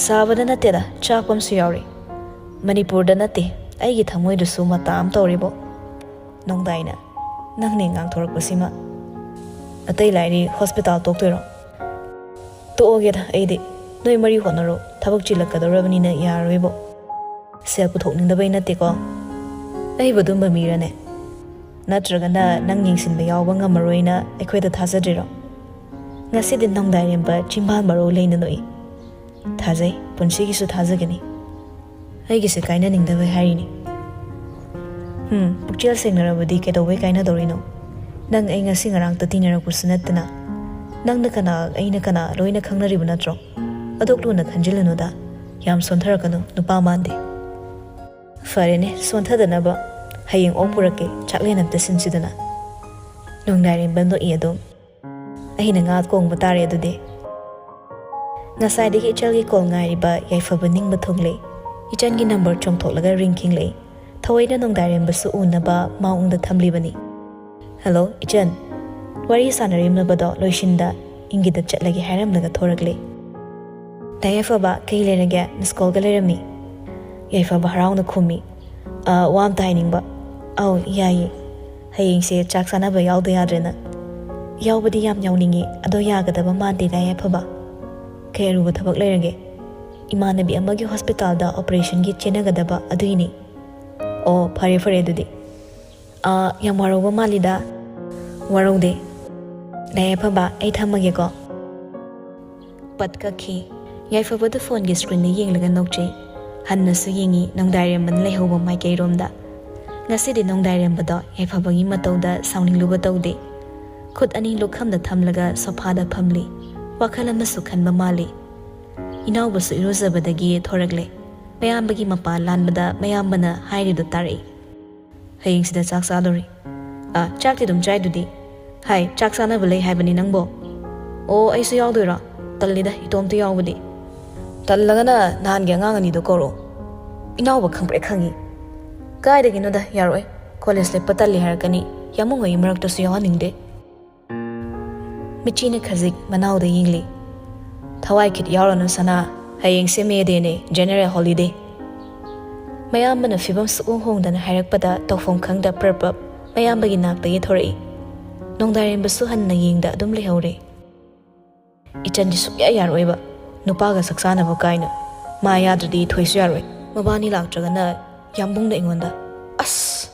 "ꯁꯥꯕꯗ ꯅꯠꯇꯦꯗ, ꯆꯥꯛꯄ ꯑꯃꯁꯨ ꯌꯥꯎꯔꯤ꯫ ꯃꯅꯤꯄꯨꯔꯗ ꯅꯠꯇꯦ, ꯑꯩꯒꯤ ꯊꯃꯣꯏꯗꯁꯨ ꯃꯇꯥ ꯑꯃ ꯇꯧꯔꯤꯕꯣ꯫" ꯅꯣꯡꯗꯥꯏꯅ, "ꯅꯪꯅꯦ ꯉꯥꯡꯊꯣꯔꯛꯄꯁꯤꯃ꯫ ꯑꯇꯩ ꯂꯥꯏꯔꯤ, ꯍꯣꯁꯄꯤꯇꯥꯜ ꯇꯣꯛꯇꯣꯏꯔꯣ?" "ꯇꯣꯛꯑꯒꯦꯗ ꯑꯩꯗꯤ꯫ ꯅꯣꯏ ꯃꯔꯤ ꯍꯣꯠꯅꯔꯣ, ꯊꯕꯛ ꯆꯤꯜꯂꯛꯀꯗꯧꯔꯕꯅꯤꯅ ꯌꯥꯔꯔꯣꯏꯕꯣ꯫ ꯁꯦꯜ ꯄꯨꯊꯣꯛꯅꯤꯡꯗꯕꯩ ꯅꯠꯇꯦꯀꯣ꯫ ꯑꯩꯕꯨ ꯑꯗꯨꯝꯕ ꯃꯤꯔꯅꯦ? ꯅꯠꯇ꯭ꯔꯒꯅ ꯅꯪ ꯌꯦꯡꯁꯤꯟꯕ ꯌꯥꯎꯕ ꯉꯝꯃꯔꯣꯏꯅ ꯑꯩꯈꯣꯏꯗ ꯊꯥꯖꯗ꯭ꯔꯤꯔꯣ?" ꯉꯁꯤꯗꯤ ꯅꯣꯡꯗꯥꯏꯔꯦꯝꯕ ꯆꯤꯝꯕꯥꯜ ꯃꯔꯨ ꯂꯩꯅ ꯅꯣꯛꯏ꯫ "ꯊꯥꯖꯩ, ꯄꯨꯟꯁꯤꯒꯤꯁꯨ ꯊꯥꯖꯒꯅꯤ꯫ ꯑꯩꯒꯤꯁꯦ ꯀꯥꯏꯅꯅꯤꯡꯗꯕꯩ ꯍꯥꯏꯔꯤꯅꯤ꯫" "ꯎꯝ, ꯄꯨꯛꯆꯦꯜ ꯁꯦꯡꯅꯔꯕꯗꯤ ꯀꯩꯗꯧꯕꯩ ꯀꯥꯏꯅꯗꯧꯔꯤꯅꯣ? ꯅꯪ ꯑꯩ ꯉꯁꯤ ꯉꯔꯥꯡꯇ ꯇꯤꯟꯅꯔꯛꯄꯁꯨ ꯅꯠꯇꯅ꯫ ꯅꯪꯅ ꯀꯅꯥ, ꯑꯩꯅ ꯀꯅꯥ ꯂꯣꯏꯅ ꯈꯪꯅꯔꯤꯕ ꯅꯠꯇ꯭ꯔꯣ? ꯑꯗꯨꯛ ꯂꯨꯅ ꯈꯟꯖꯤꯜꯂꯨꯅꯨꯗ꯫ ꯌꯥꯝ ꯁꯣꯟꯊꯔꯛꯀꯅꯨ, ꯅꯨꯄꯥ ꯃꯥꯟꯗꯦ꯫" "ꯐꯔꯦꯅꯦ, ꯁꯣꯟꯊꯗꯅꯕ ꯍꯌꯦꯡ ꯑꯣꯛ ꯄꯨꯔꯛꯀꯦ, ꯆꯥꯛꯂꯦꯟ ꯑꯝꯇ ꯁꯤꯟꯁꯤꯗꯅ꯫" ꯅꯣꯡꯗꯥꯏꯔꯦꯝꯕ ꯅꯣꯛꯏ ꯑꯗꯨꯝ꯫ "ꯑꯩꯅ ꯉꯥ ꯊꯣꯡꯕ ꯇꯥꯔꯦ ꯑꯗꯨꯗꯤ꯫" ꯉꯁꯥꯏꯗꯒꯤ ꯏꯆꯜꯒꯤ ꯀꯣꯜ ꯉꯥꯏꯔꯤꯕ ꯌꯥꯏꯐꯕ ꯅꯤꯡꯕ ꯊꯨꯡꯂꯦ꯫ ꯏꯆꯟꯒꯤ ꯅꯝꯕꯔ ꯆꯣꯡꯊꯣꯛꯂꯒ ꯔꯤꯡ ꯈꯤꯡꯂꯛꯏ꯫ ꯊꯑꯣꯏꯅ ꯅꯣꯡꯗꯥꯏꯔꯦꯝꯕꯁꯨ ꯎꯅꯕ ꯃꯥ ꯎꯪꯗ ꯊꯝꯂꯤꯕꯅꯤ꯫ ꯍꯜꯂꯣ ꯏꯆꯟ, ꯋꯥꯔꯤ ꯁꯥꯟꯅꯔꯤꯕꯗꯣ ꯂꯣꯏꯁꯤꯟꯗ ꯏꯪꯒꯤꯗ ꯆꯠꯂꯒꯦ ꯍꯥꯏꯔꯝꯂꯒ ꯊꯣꯔꯛꯂꯦ꯫ ꯗꯥ ꯌꯥꯏꯐꯕ, ꯀꯩ ꯂꯩꯔꯒꯦ? ꯃꯤꯁ ꯀꯣꯜꯒ ꯂꯩꯔꯝꯃꯤ꯫ ꯌꯥꯏꯐꯕ ꯍꯔꯥꯎꯅ ꯈꯨꯝꯃꯤ꯫ "ꯑ, ꯋꯥ ꯑꯝꯇ ꯍꯥꯏꯅꯤꯡꯕ꯫ ꯑꯧ, ꯌꯥꯏꯌꯦ꯫ ꯍꯌꯦꯡꯁꯦ ꯆꯥꯛ ꯆꯥꯅꯕ ꯌꯥꯎꯗ ꯌꯥꯗ꯭ꯔꯦꯅ꯫ ꯌꯥꯎꯕꯗꯤ ꯌꯥꯝ ꯌꯥꯎꯅꯤꯡꯉꯤ, ꯑꯗꯣ ꯌꯥꯒꯗꯕ ꯃꯥꯟꯗꯦ ꯗꯥ ꯌꯥꯏꯐꯕ꯫ ꯀꯩ ꯑꯔꯨꯕ ꯊꯕꯛ ꯂꯩꯔꯒꯦ?" "ꯏꯃꯥꯟꯅꯕꯤ ꯑꯃꯒꯤ ꯍꯣꯁꯄꯤꯇꯥꯜꯗ ꯑꯣꯄꯔꯦꯁꯟꯒꯤ ꯆꯦꯟꯅꯒꯗꯕ ꯑꯗꯨꯏꯅꯤ꯫" "ꯑꯣ, ꯐꯔꯦ ꯐꯔꯦ ꯑꯗꯨꯗꯤ꯫ ꯑ, ꯌꯥꯝ ꯋꯥꯔꯧꯕ ꯃꯥꯜꯂꯤꯗ꯫" "ꯋꯥꯔꯧꯗꯦ꯫ ꯗꯥ ꯌꯥꯏꯐꯕ, ꯑꯩ ꯊꯝꯃꯒꯦꯀꯣ꯫" ꯄꯠ ꯀꯛꯈꯤ꯫ ꯌꯥꯏꯐꯕꯗꯨ ꯐꯣꯟꯒꯤ ꯁ꯭ꯀ꯭ꯔꯤꯟꯗ ꯌꯦꯡꯂꯒ ꯅꯣꯛꯆꯩ꯫ ꯍꯟꯅꯁꯨ ꯌꯦꯡꯉꯤ ꯅꯣꯡꯗꯥꯏꯔꯦꯝꯕꯅ ꯂꯩꯍꯧꯕ ꯃꯥꯏꯀꯩꯔꯣꯝꯗ꯫ ꯉꯁꯤꯗꯤ ꯅꯣꯡꯗꯥꯏꯔꯦꯝꯕꯗꯣ ꯌꯥꯏꯐꯕꯒꯤ ꯃꯇꯧꯗ ꯁꯥꯎꯅꯤꯡꯂꯨꯕ ꯇꯧꯗꯦ꯫ ꯈꯨꯠ ꯑꯅꯤ ꯂꯨꯈꯝꯗ ꯊꯝꯂꯒ ꯁꯣꯐꯥꯗ ꯐꯝꯂꯤ꯫ ꯋꯥꯈꯜ ꯑꯃꯁꯨ ꯈꯟꯕ ꯃꯥꯜꯂꯤ꯫ ꯏꯅꯥꯎꯕꯁꯨ ꯏꯔꯨꯖꯕꯗꯒꯤ ꯊꯣꯔꯛꯂꯦ꯫ ꯃꯌꯥꯝꯕꯒꯤ ꯃꯄꯥ ꯂꯥꯟꯕꯗ ꯃꯌꯥꯝꯕꯅ ꯍꯥꯏꯔꯤꯗꯨ ꯇꯥꯔꯛꯏ꯫ "ꯍꯌꯦꯡꯁꯤꯗ ꯆꯥꯛ ꯆꯥꯗꯣꯔꯤ꯫" "ꯑ, ꯆꯥꯛꯇꯤ ꯑꯗꯨꯝ ꯆꯥꯏꯗꯨꯗꯤ꯫" "ꯍꯥꯏ, ꯆꯥꯛ ꯆꯥꯅꯕ ꯂꯩ ꯍꯥꯏꯕꯅꯤ ꯅꯪꯕꯣ꯫" "ꯑꯣ, ꯑꯩꯁꯨ ꯌꯥꯎꯗꯣꯏꯔꯣ? ꯇꯜꯂꯤꯗ ꯏꯇꯣꯝꯇ ꯌꯥꯎꯕꯗꯤ꯫" "ꯇꯜꯂꯒꯅ ꯅꯍꯥꯟꯒꯤ ꯑꯉꯥꯡ ꯑꯅꯤꯗꯣ ꯀꯧꯔꯣ꯫" "ꯏꯅꯥꯎꯕ ꯈꯪꯕ꯭ꯔꯦ ꯈꯪꯉꯤ꯫" "ꯀꯥꯏꯗꯒꯤꯅꯣꯗ, ꯌꯥꯔꯣꯏ꯫ ꯀꯣꯂꯦꯖ ꯂꯦꯞꯄ ꯇꯜꯂꯤ ꯍꯥꯏꯔꯛꯀꯅꯤ꯫ ꯌꯥꯝꯕꯨꯡ ꯍꯣꯏꯒꯤ ꯃꯔꯛꯇꯁꯨ ꯌꯥꯎꯍꯟꯅꯤꯡꯗꯦ꯫" ꯃꯤꯆꯤꯅ ꯈꯖꯤꯛ ꯃꯅꯥꯎꯗ ꯌꯦꯡꯂꯤ꯫ "ꯊꯋꯥꯏ ꯈꯤꯠ ꯌꯥꯎꯔꯅꯨ ꯁꯅꯥ, ꯍꯌꯦꯡꯁꯦ ꯃꯦ ꯗꯦꯅꯦ, ꯖꯦꯅꯦꯔꯦꯜ ꯍꯣꯂꯤꯗꯦ꯫" ꯃꯌꯥꯝꯕꯅ ꯐꯤꯕꯝ ꯁꯨꯛꯍꯣꯡ ꯍꯣꯡꯗꯅ ꯍꯥꯏꯔꯛꯄꯗ ꯇꯧꯐꯝ ꯈꯪꯗ ꯄ꯭ꯔꯞ ꯄ꯭ꯔꯞ ꯃꯌꯥꯝꯕꯒꯤ ꯅꯥꯛꯇꯒꯤ ꯊꯣꯔꯛꯏ꯫ ꯅꯣꯡꯗꯥꯏꯔꯦꯝꯕꯁꯨ ꯍꯟꯅ ꯌꯦꯡꯗ ꯑꯗꯨꯝ ꯂꯩꯍꯧꯔꯦ꯫ "ꯏꯆꯟꯗꯤ ꯁꯨꯛꯌꯥ ꯌꯥꯔꯣꯏꯕ, ꯅꯨꯄꯥꯒ ꯆꯥꯛ ꯆꯥꯅꯕ ꯀꯥꯏꯅ꯫ ꯃꯥ ꯌꯥꯗ꯭ꯔꯗꯤ ꯊꯣꯏꯁꯨ ꯌꯥꯔꯣꯏ꯫ ꯃꯕꯥꯅꯤ ꯂꯥꯛꯇ꯭ꯔꯒꯅ ꯌꯥꯝꯕꯨꯡꯅ ꯑꯩꯉꯣꯟꯗ꯫ ꯑꯁ!"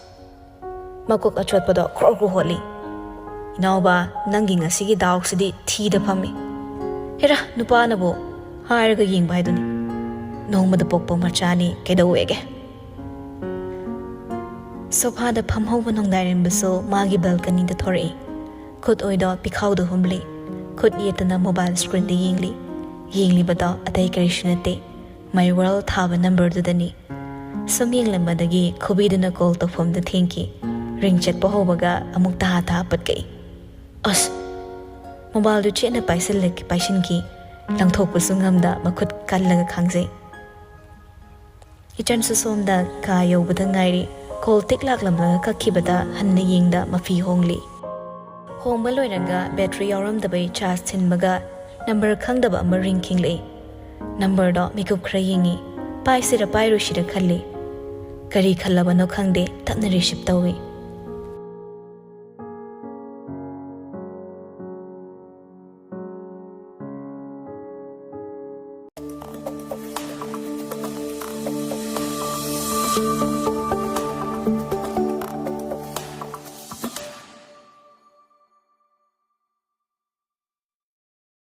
ꯃꯀꯣꯛ ꯑꯆꯣꯠꯄꯗꯣ ꯈ꯭ꯔꯣ ꯈ꯭ꯔꯣ ꯍꯣꯠꯂꯤ꯫ "ꯏꯅꯥꯎꯕ, ꯅꯪꯒꯤ ꯉꯁꯤꯒꯤ ꯗꯥꯎꯁꯤꯗꯤ ꯊꯤꯗ ꯐꯝꯃꯤ꯫ ꯍꯦꯔꯥ, ꯅꯨꯄꯥꯅꯕꯨ ꯍꯥꯏꯔꯒ ꯌꯦꯡꯕ ꯍꯥꯏꯗꯨꯅꯤ꯫ ꯅꯣꯡꯃꯗ ꯄꯣꯛꯄ ꯃꯆꯥꯅꯤ, ꯀꯩꯗꯧꯋꯦꯒꯦ?" ꯁꯣꯐꯥꯗ ꯐꯝꯍꯧꯕ ꯅꯣꯡꯗꯥꯏꯔꯦꯝꯕꯁꯨ ꯃꯥꯒꯤ ꯕꯦꯜꯀꯅꯤꯗ ꯊꯣꯔꯛꯏ꯫ ꯈꯨꯠ ꯑꯣꯏꯗꯣ ꯄꯤꯈꯥꯎꯗ ꯍꯨꯝꯂꯤ꯫ ꯈꯨꯠ ꯌꯦꯠꯇꯅ ꯃꯣꯕꯥꯏꯜ ꯁ꯭ꯀ꯭ꯔꯤꯟꯗ ꯌꯦꯡꯂꯤ꯫ ꯌꯦꯡꯂꯤꯕꯗꯣ ꯑꯇꯩ ꯀꯔꯤꯁꯨ ꯅꯠꯇꯦ, ꯃꯥꯏ ꯋꯥꯔꯜ ꯊꯥꯕ ꯅꯝꯕꯔꯗꯨꯗꯅꯤ꯫ ꯁꯨꯝ ꯌꯦꯡꯂꯝꯕꯗꯒꯤ ꯈꯨꯕꯤꯗꯨꯅ ꯀꯣꯜ ꯇꯧꯐꯝꯗ ꯊꯦꯡꯈꯤ꯫ ꯔꯤꯡ ꯆꯠꯄ ꯍꯧꯕꯒ ꯑꯃꯨꯛ ꯇꯍꯥ ꯇꯍꯥ ꯄꯠꯀꯛꯏ꯫ ꯑꯁ! ꯃꯣꯕꯥꯏꯜꯗꯨ ꯆꯦꯠꯅ ꯄꯥꯏꯁꯤꯜꯂꯛ-, ꯄꯥꯏꯁꯤꯟꯈꯤ꯫ ꯂꯪꯊꯣꯛꯄꯁꯨ ꯉꯝꯗ ꯃꯈꯨꯠ ꯀꯜꯂꯒ ꯈꯥꯡꯖꯩ꯫ ꯏꯆꯟꯁꯨ ꯁꯣꯝꯗ ꯀꯥ ꯌꯧꯕꯗ ꯉꯥꯏꯔꯤ꯫ ꯀꯣꯜ ꯇꯤꯛ ꯂꯥꯛꯂꯝꯂꯒ ꯀꯛꯈꯤꯕꯗ ꯍꯟꯅ ꯌꯦꯡꯗ ꯃꯐꯤ ꯍꯣꯡꯂꯤ꯫ ꯍꯣꯡꯕ ꯂꯣꯏꯔꯒ ꯕꯦꯇ꯭ꯔꯤ ꯌꯥꯎꯔꯝꯗꯕꯩ ꯆꯥꯔꯖ ꯊꯤꯟꯕꯒ ꯅꯝꯕꯔ ꯈꯪꯗꯕ ꯑꯃ ꯔꯤꯡ ꯈꯤꯡꯂꯛꯏ꯫ ꯅꯝꯕꯔꯗꯣ ꯃꯤꯀꯨꯞ ꯈꯔ ꯌꯦꯡꯉꯤ꯫ ꯄꯥꯏꯁꯤꯔ ꯄꯥꯏꯔꯣꯏꯁꯤꯔ ꯈꯜꯂꯤ꯫ ꯀꯔꯤ ꯈꯜꯂꯕꯅꯣ ꯈꯪꯗꯦ, ꯇꯞꯅ ꯔꯤꯁꯤꯞ ꯇꯧꯏ꯫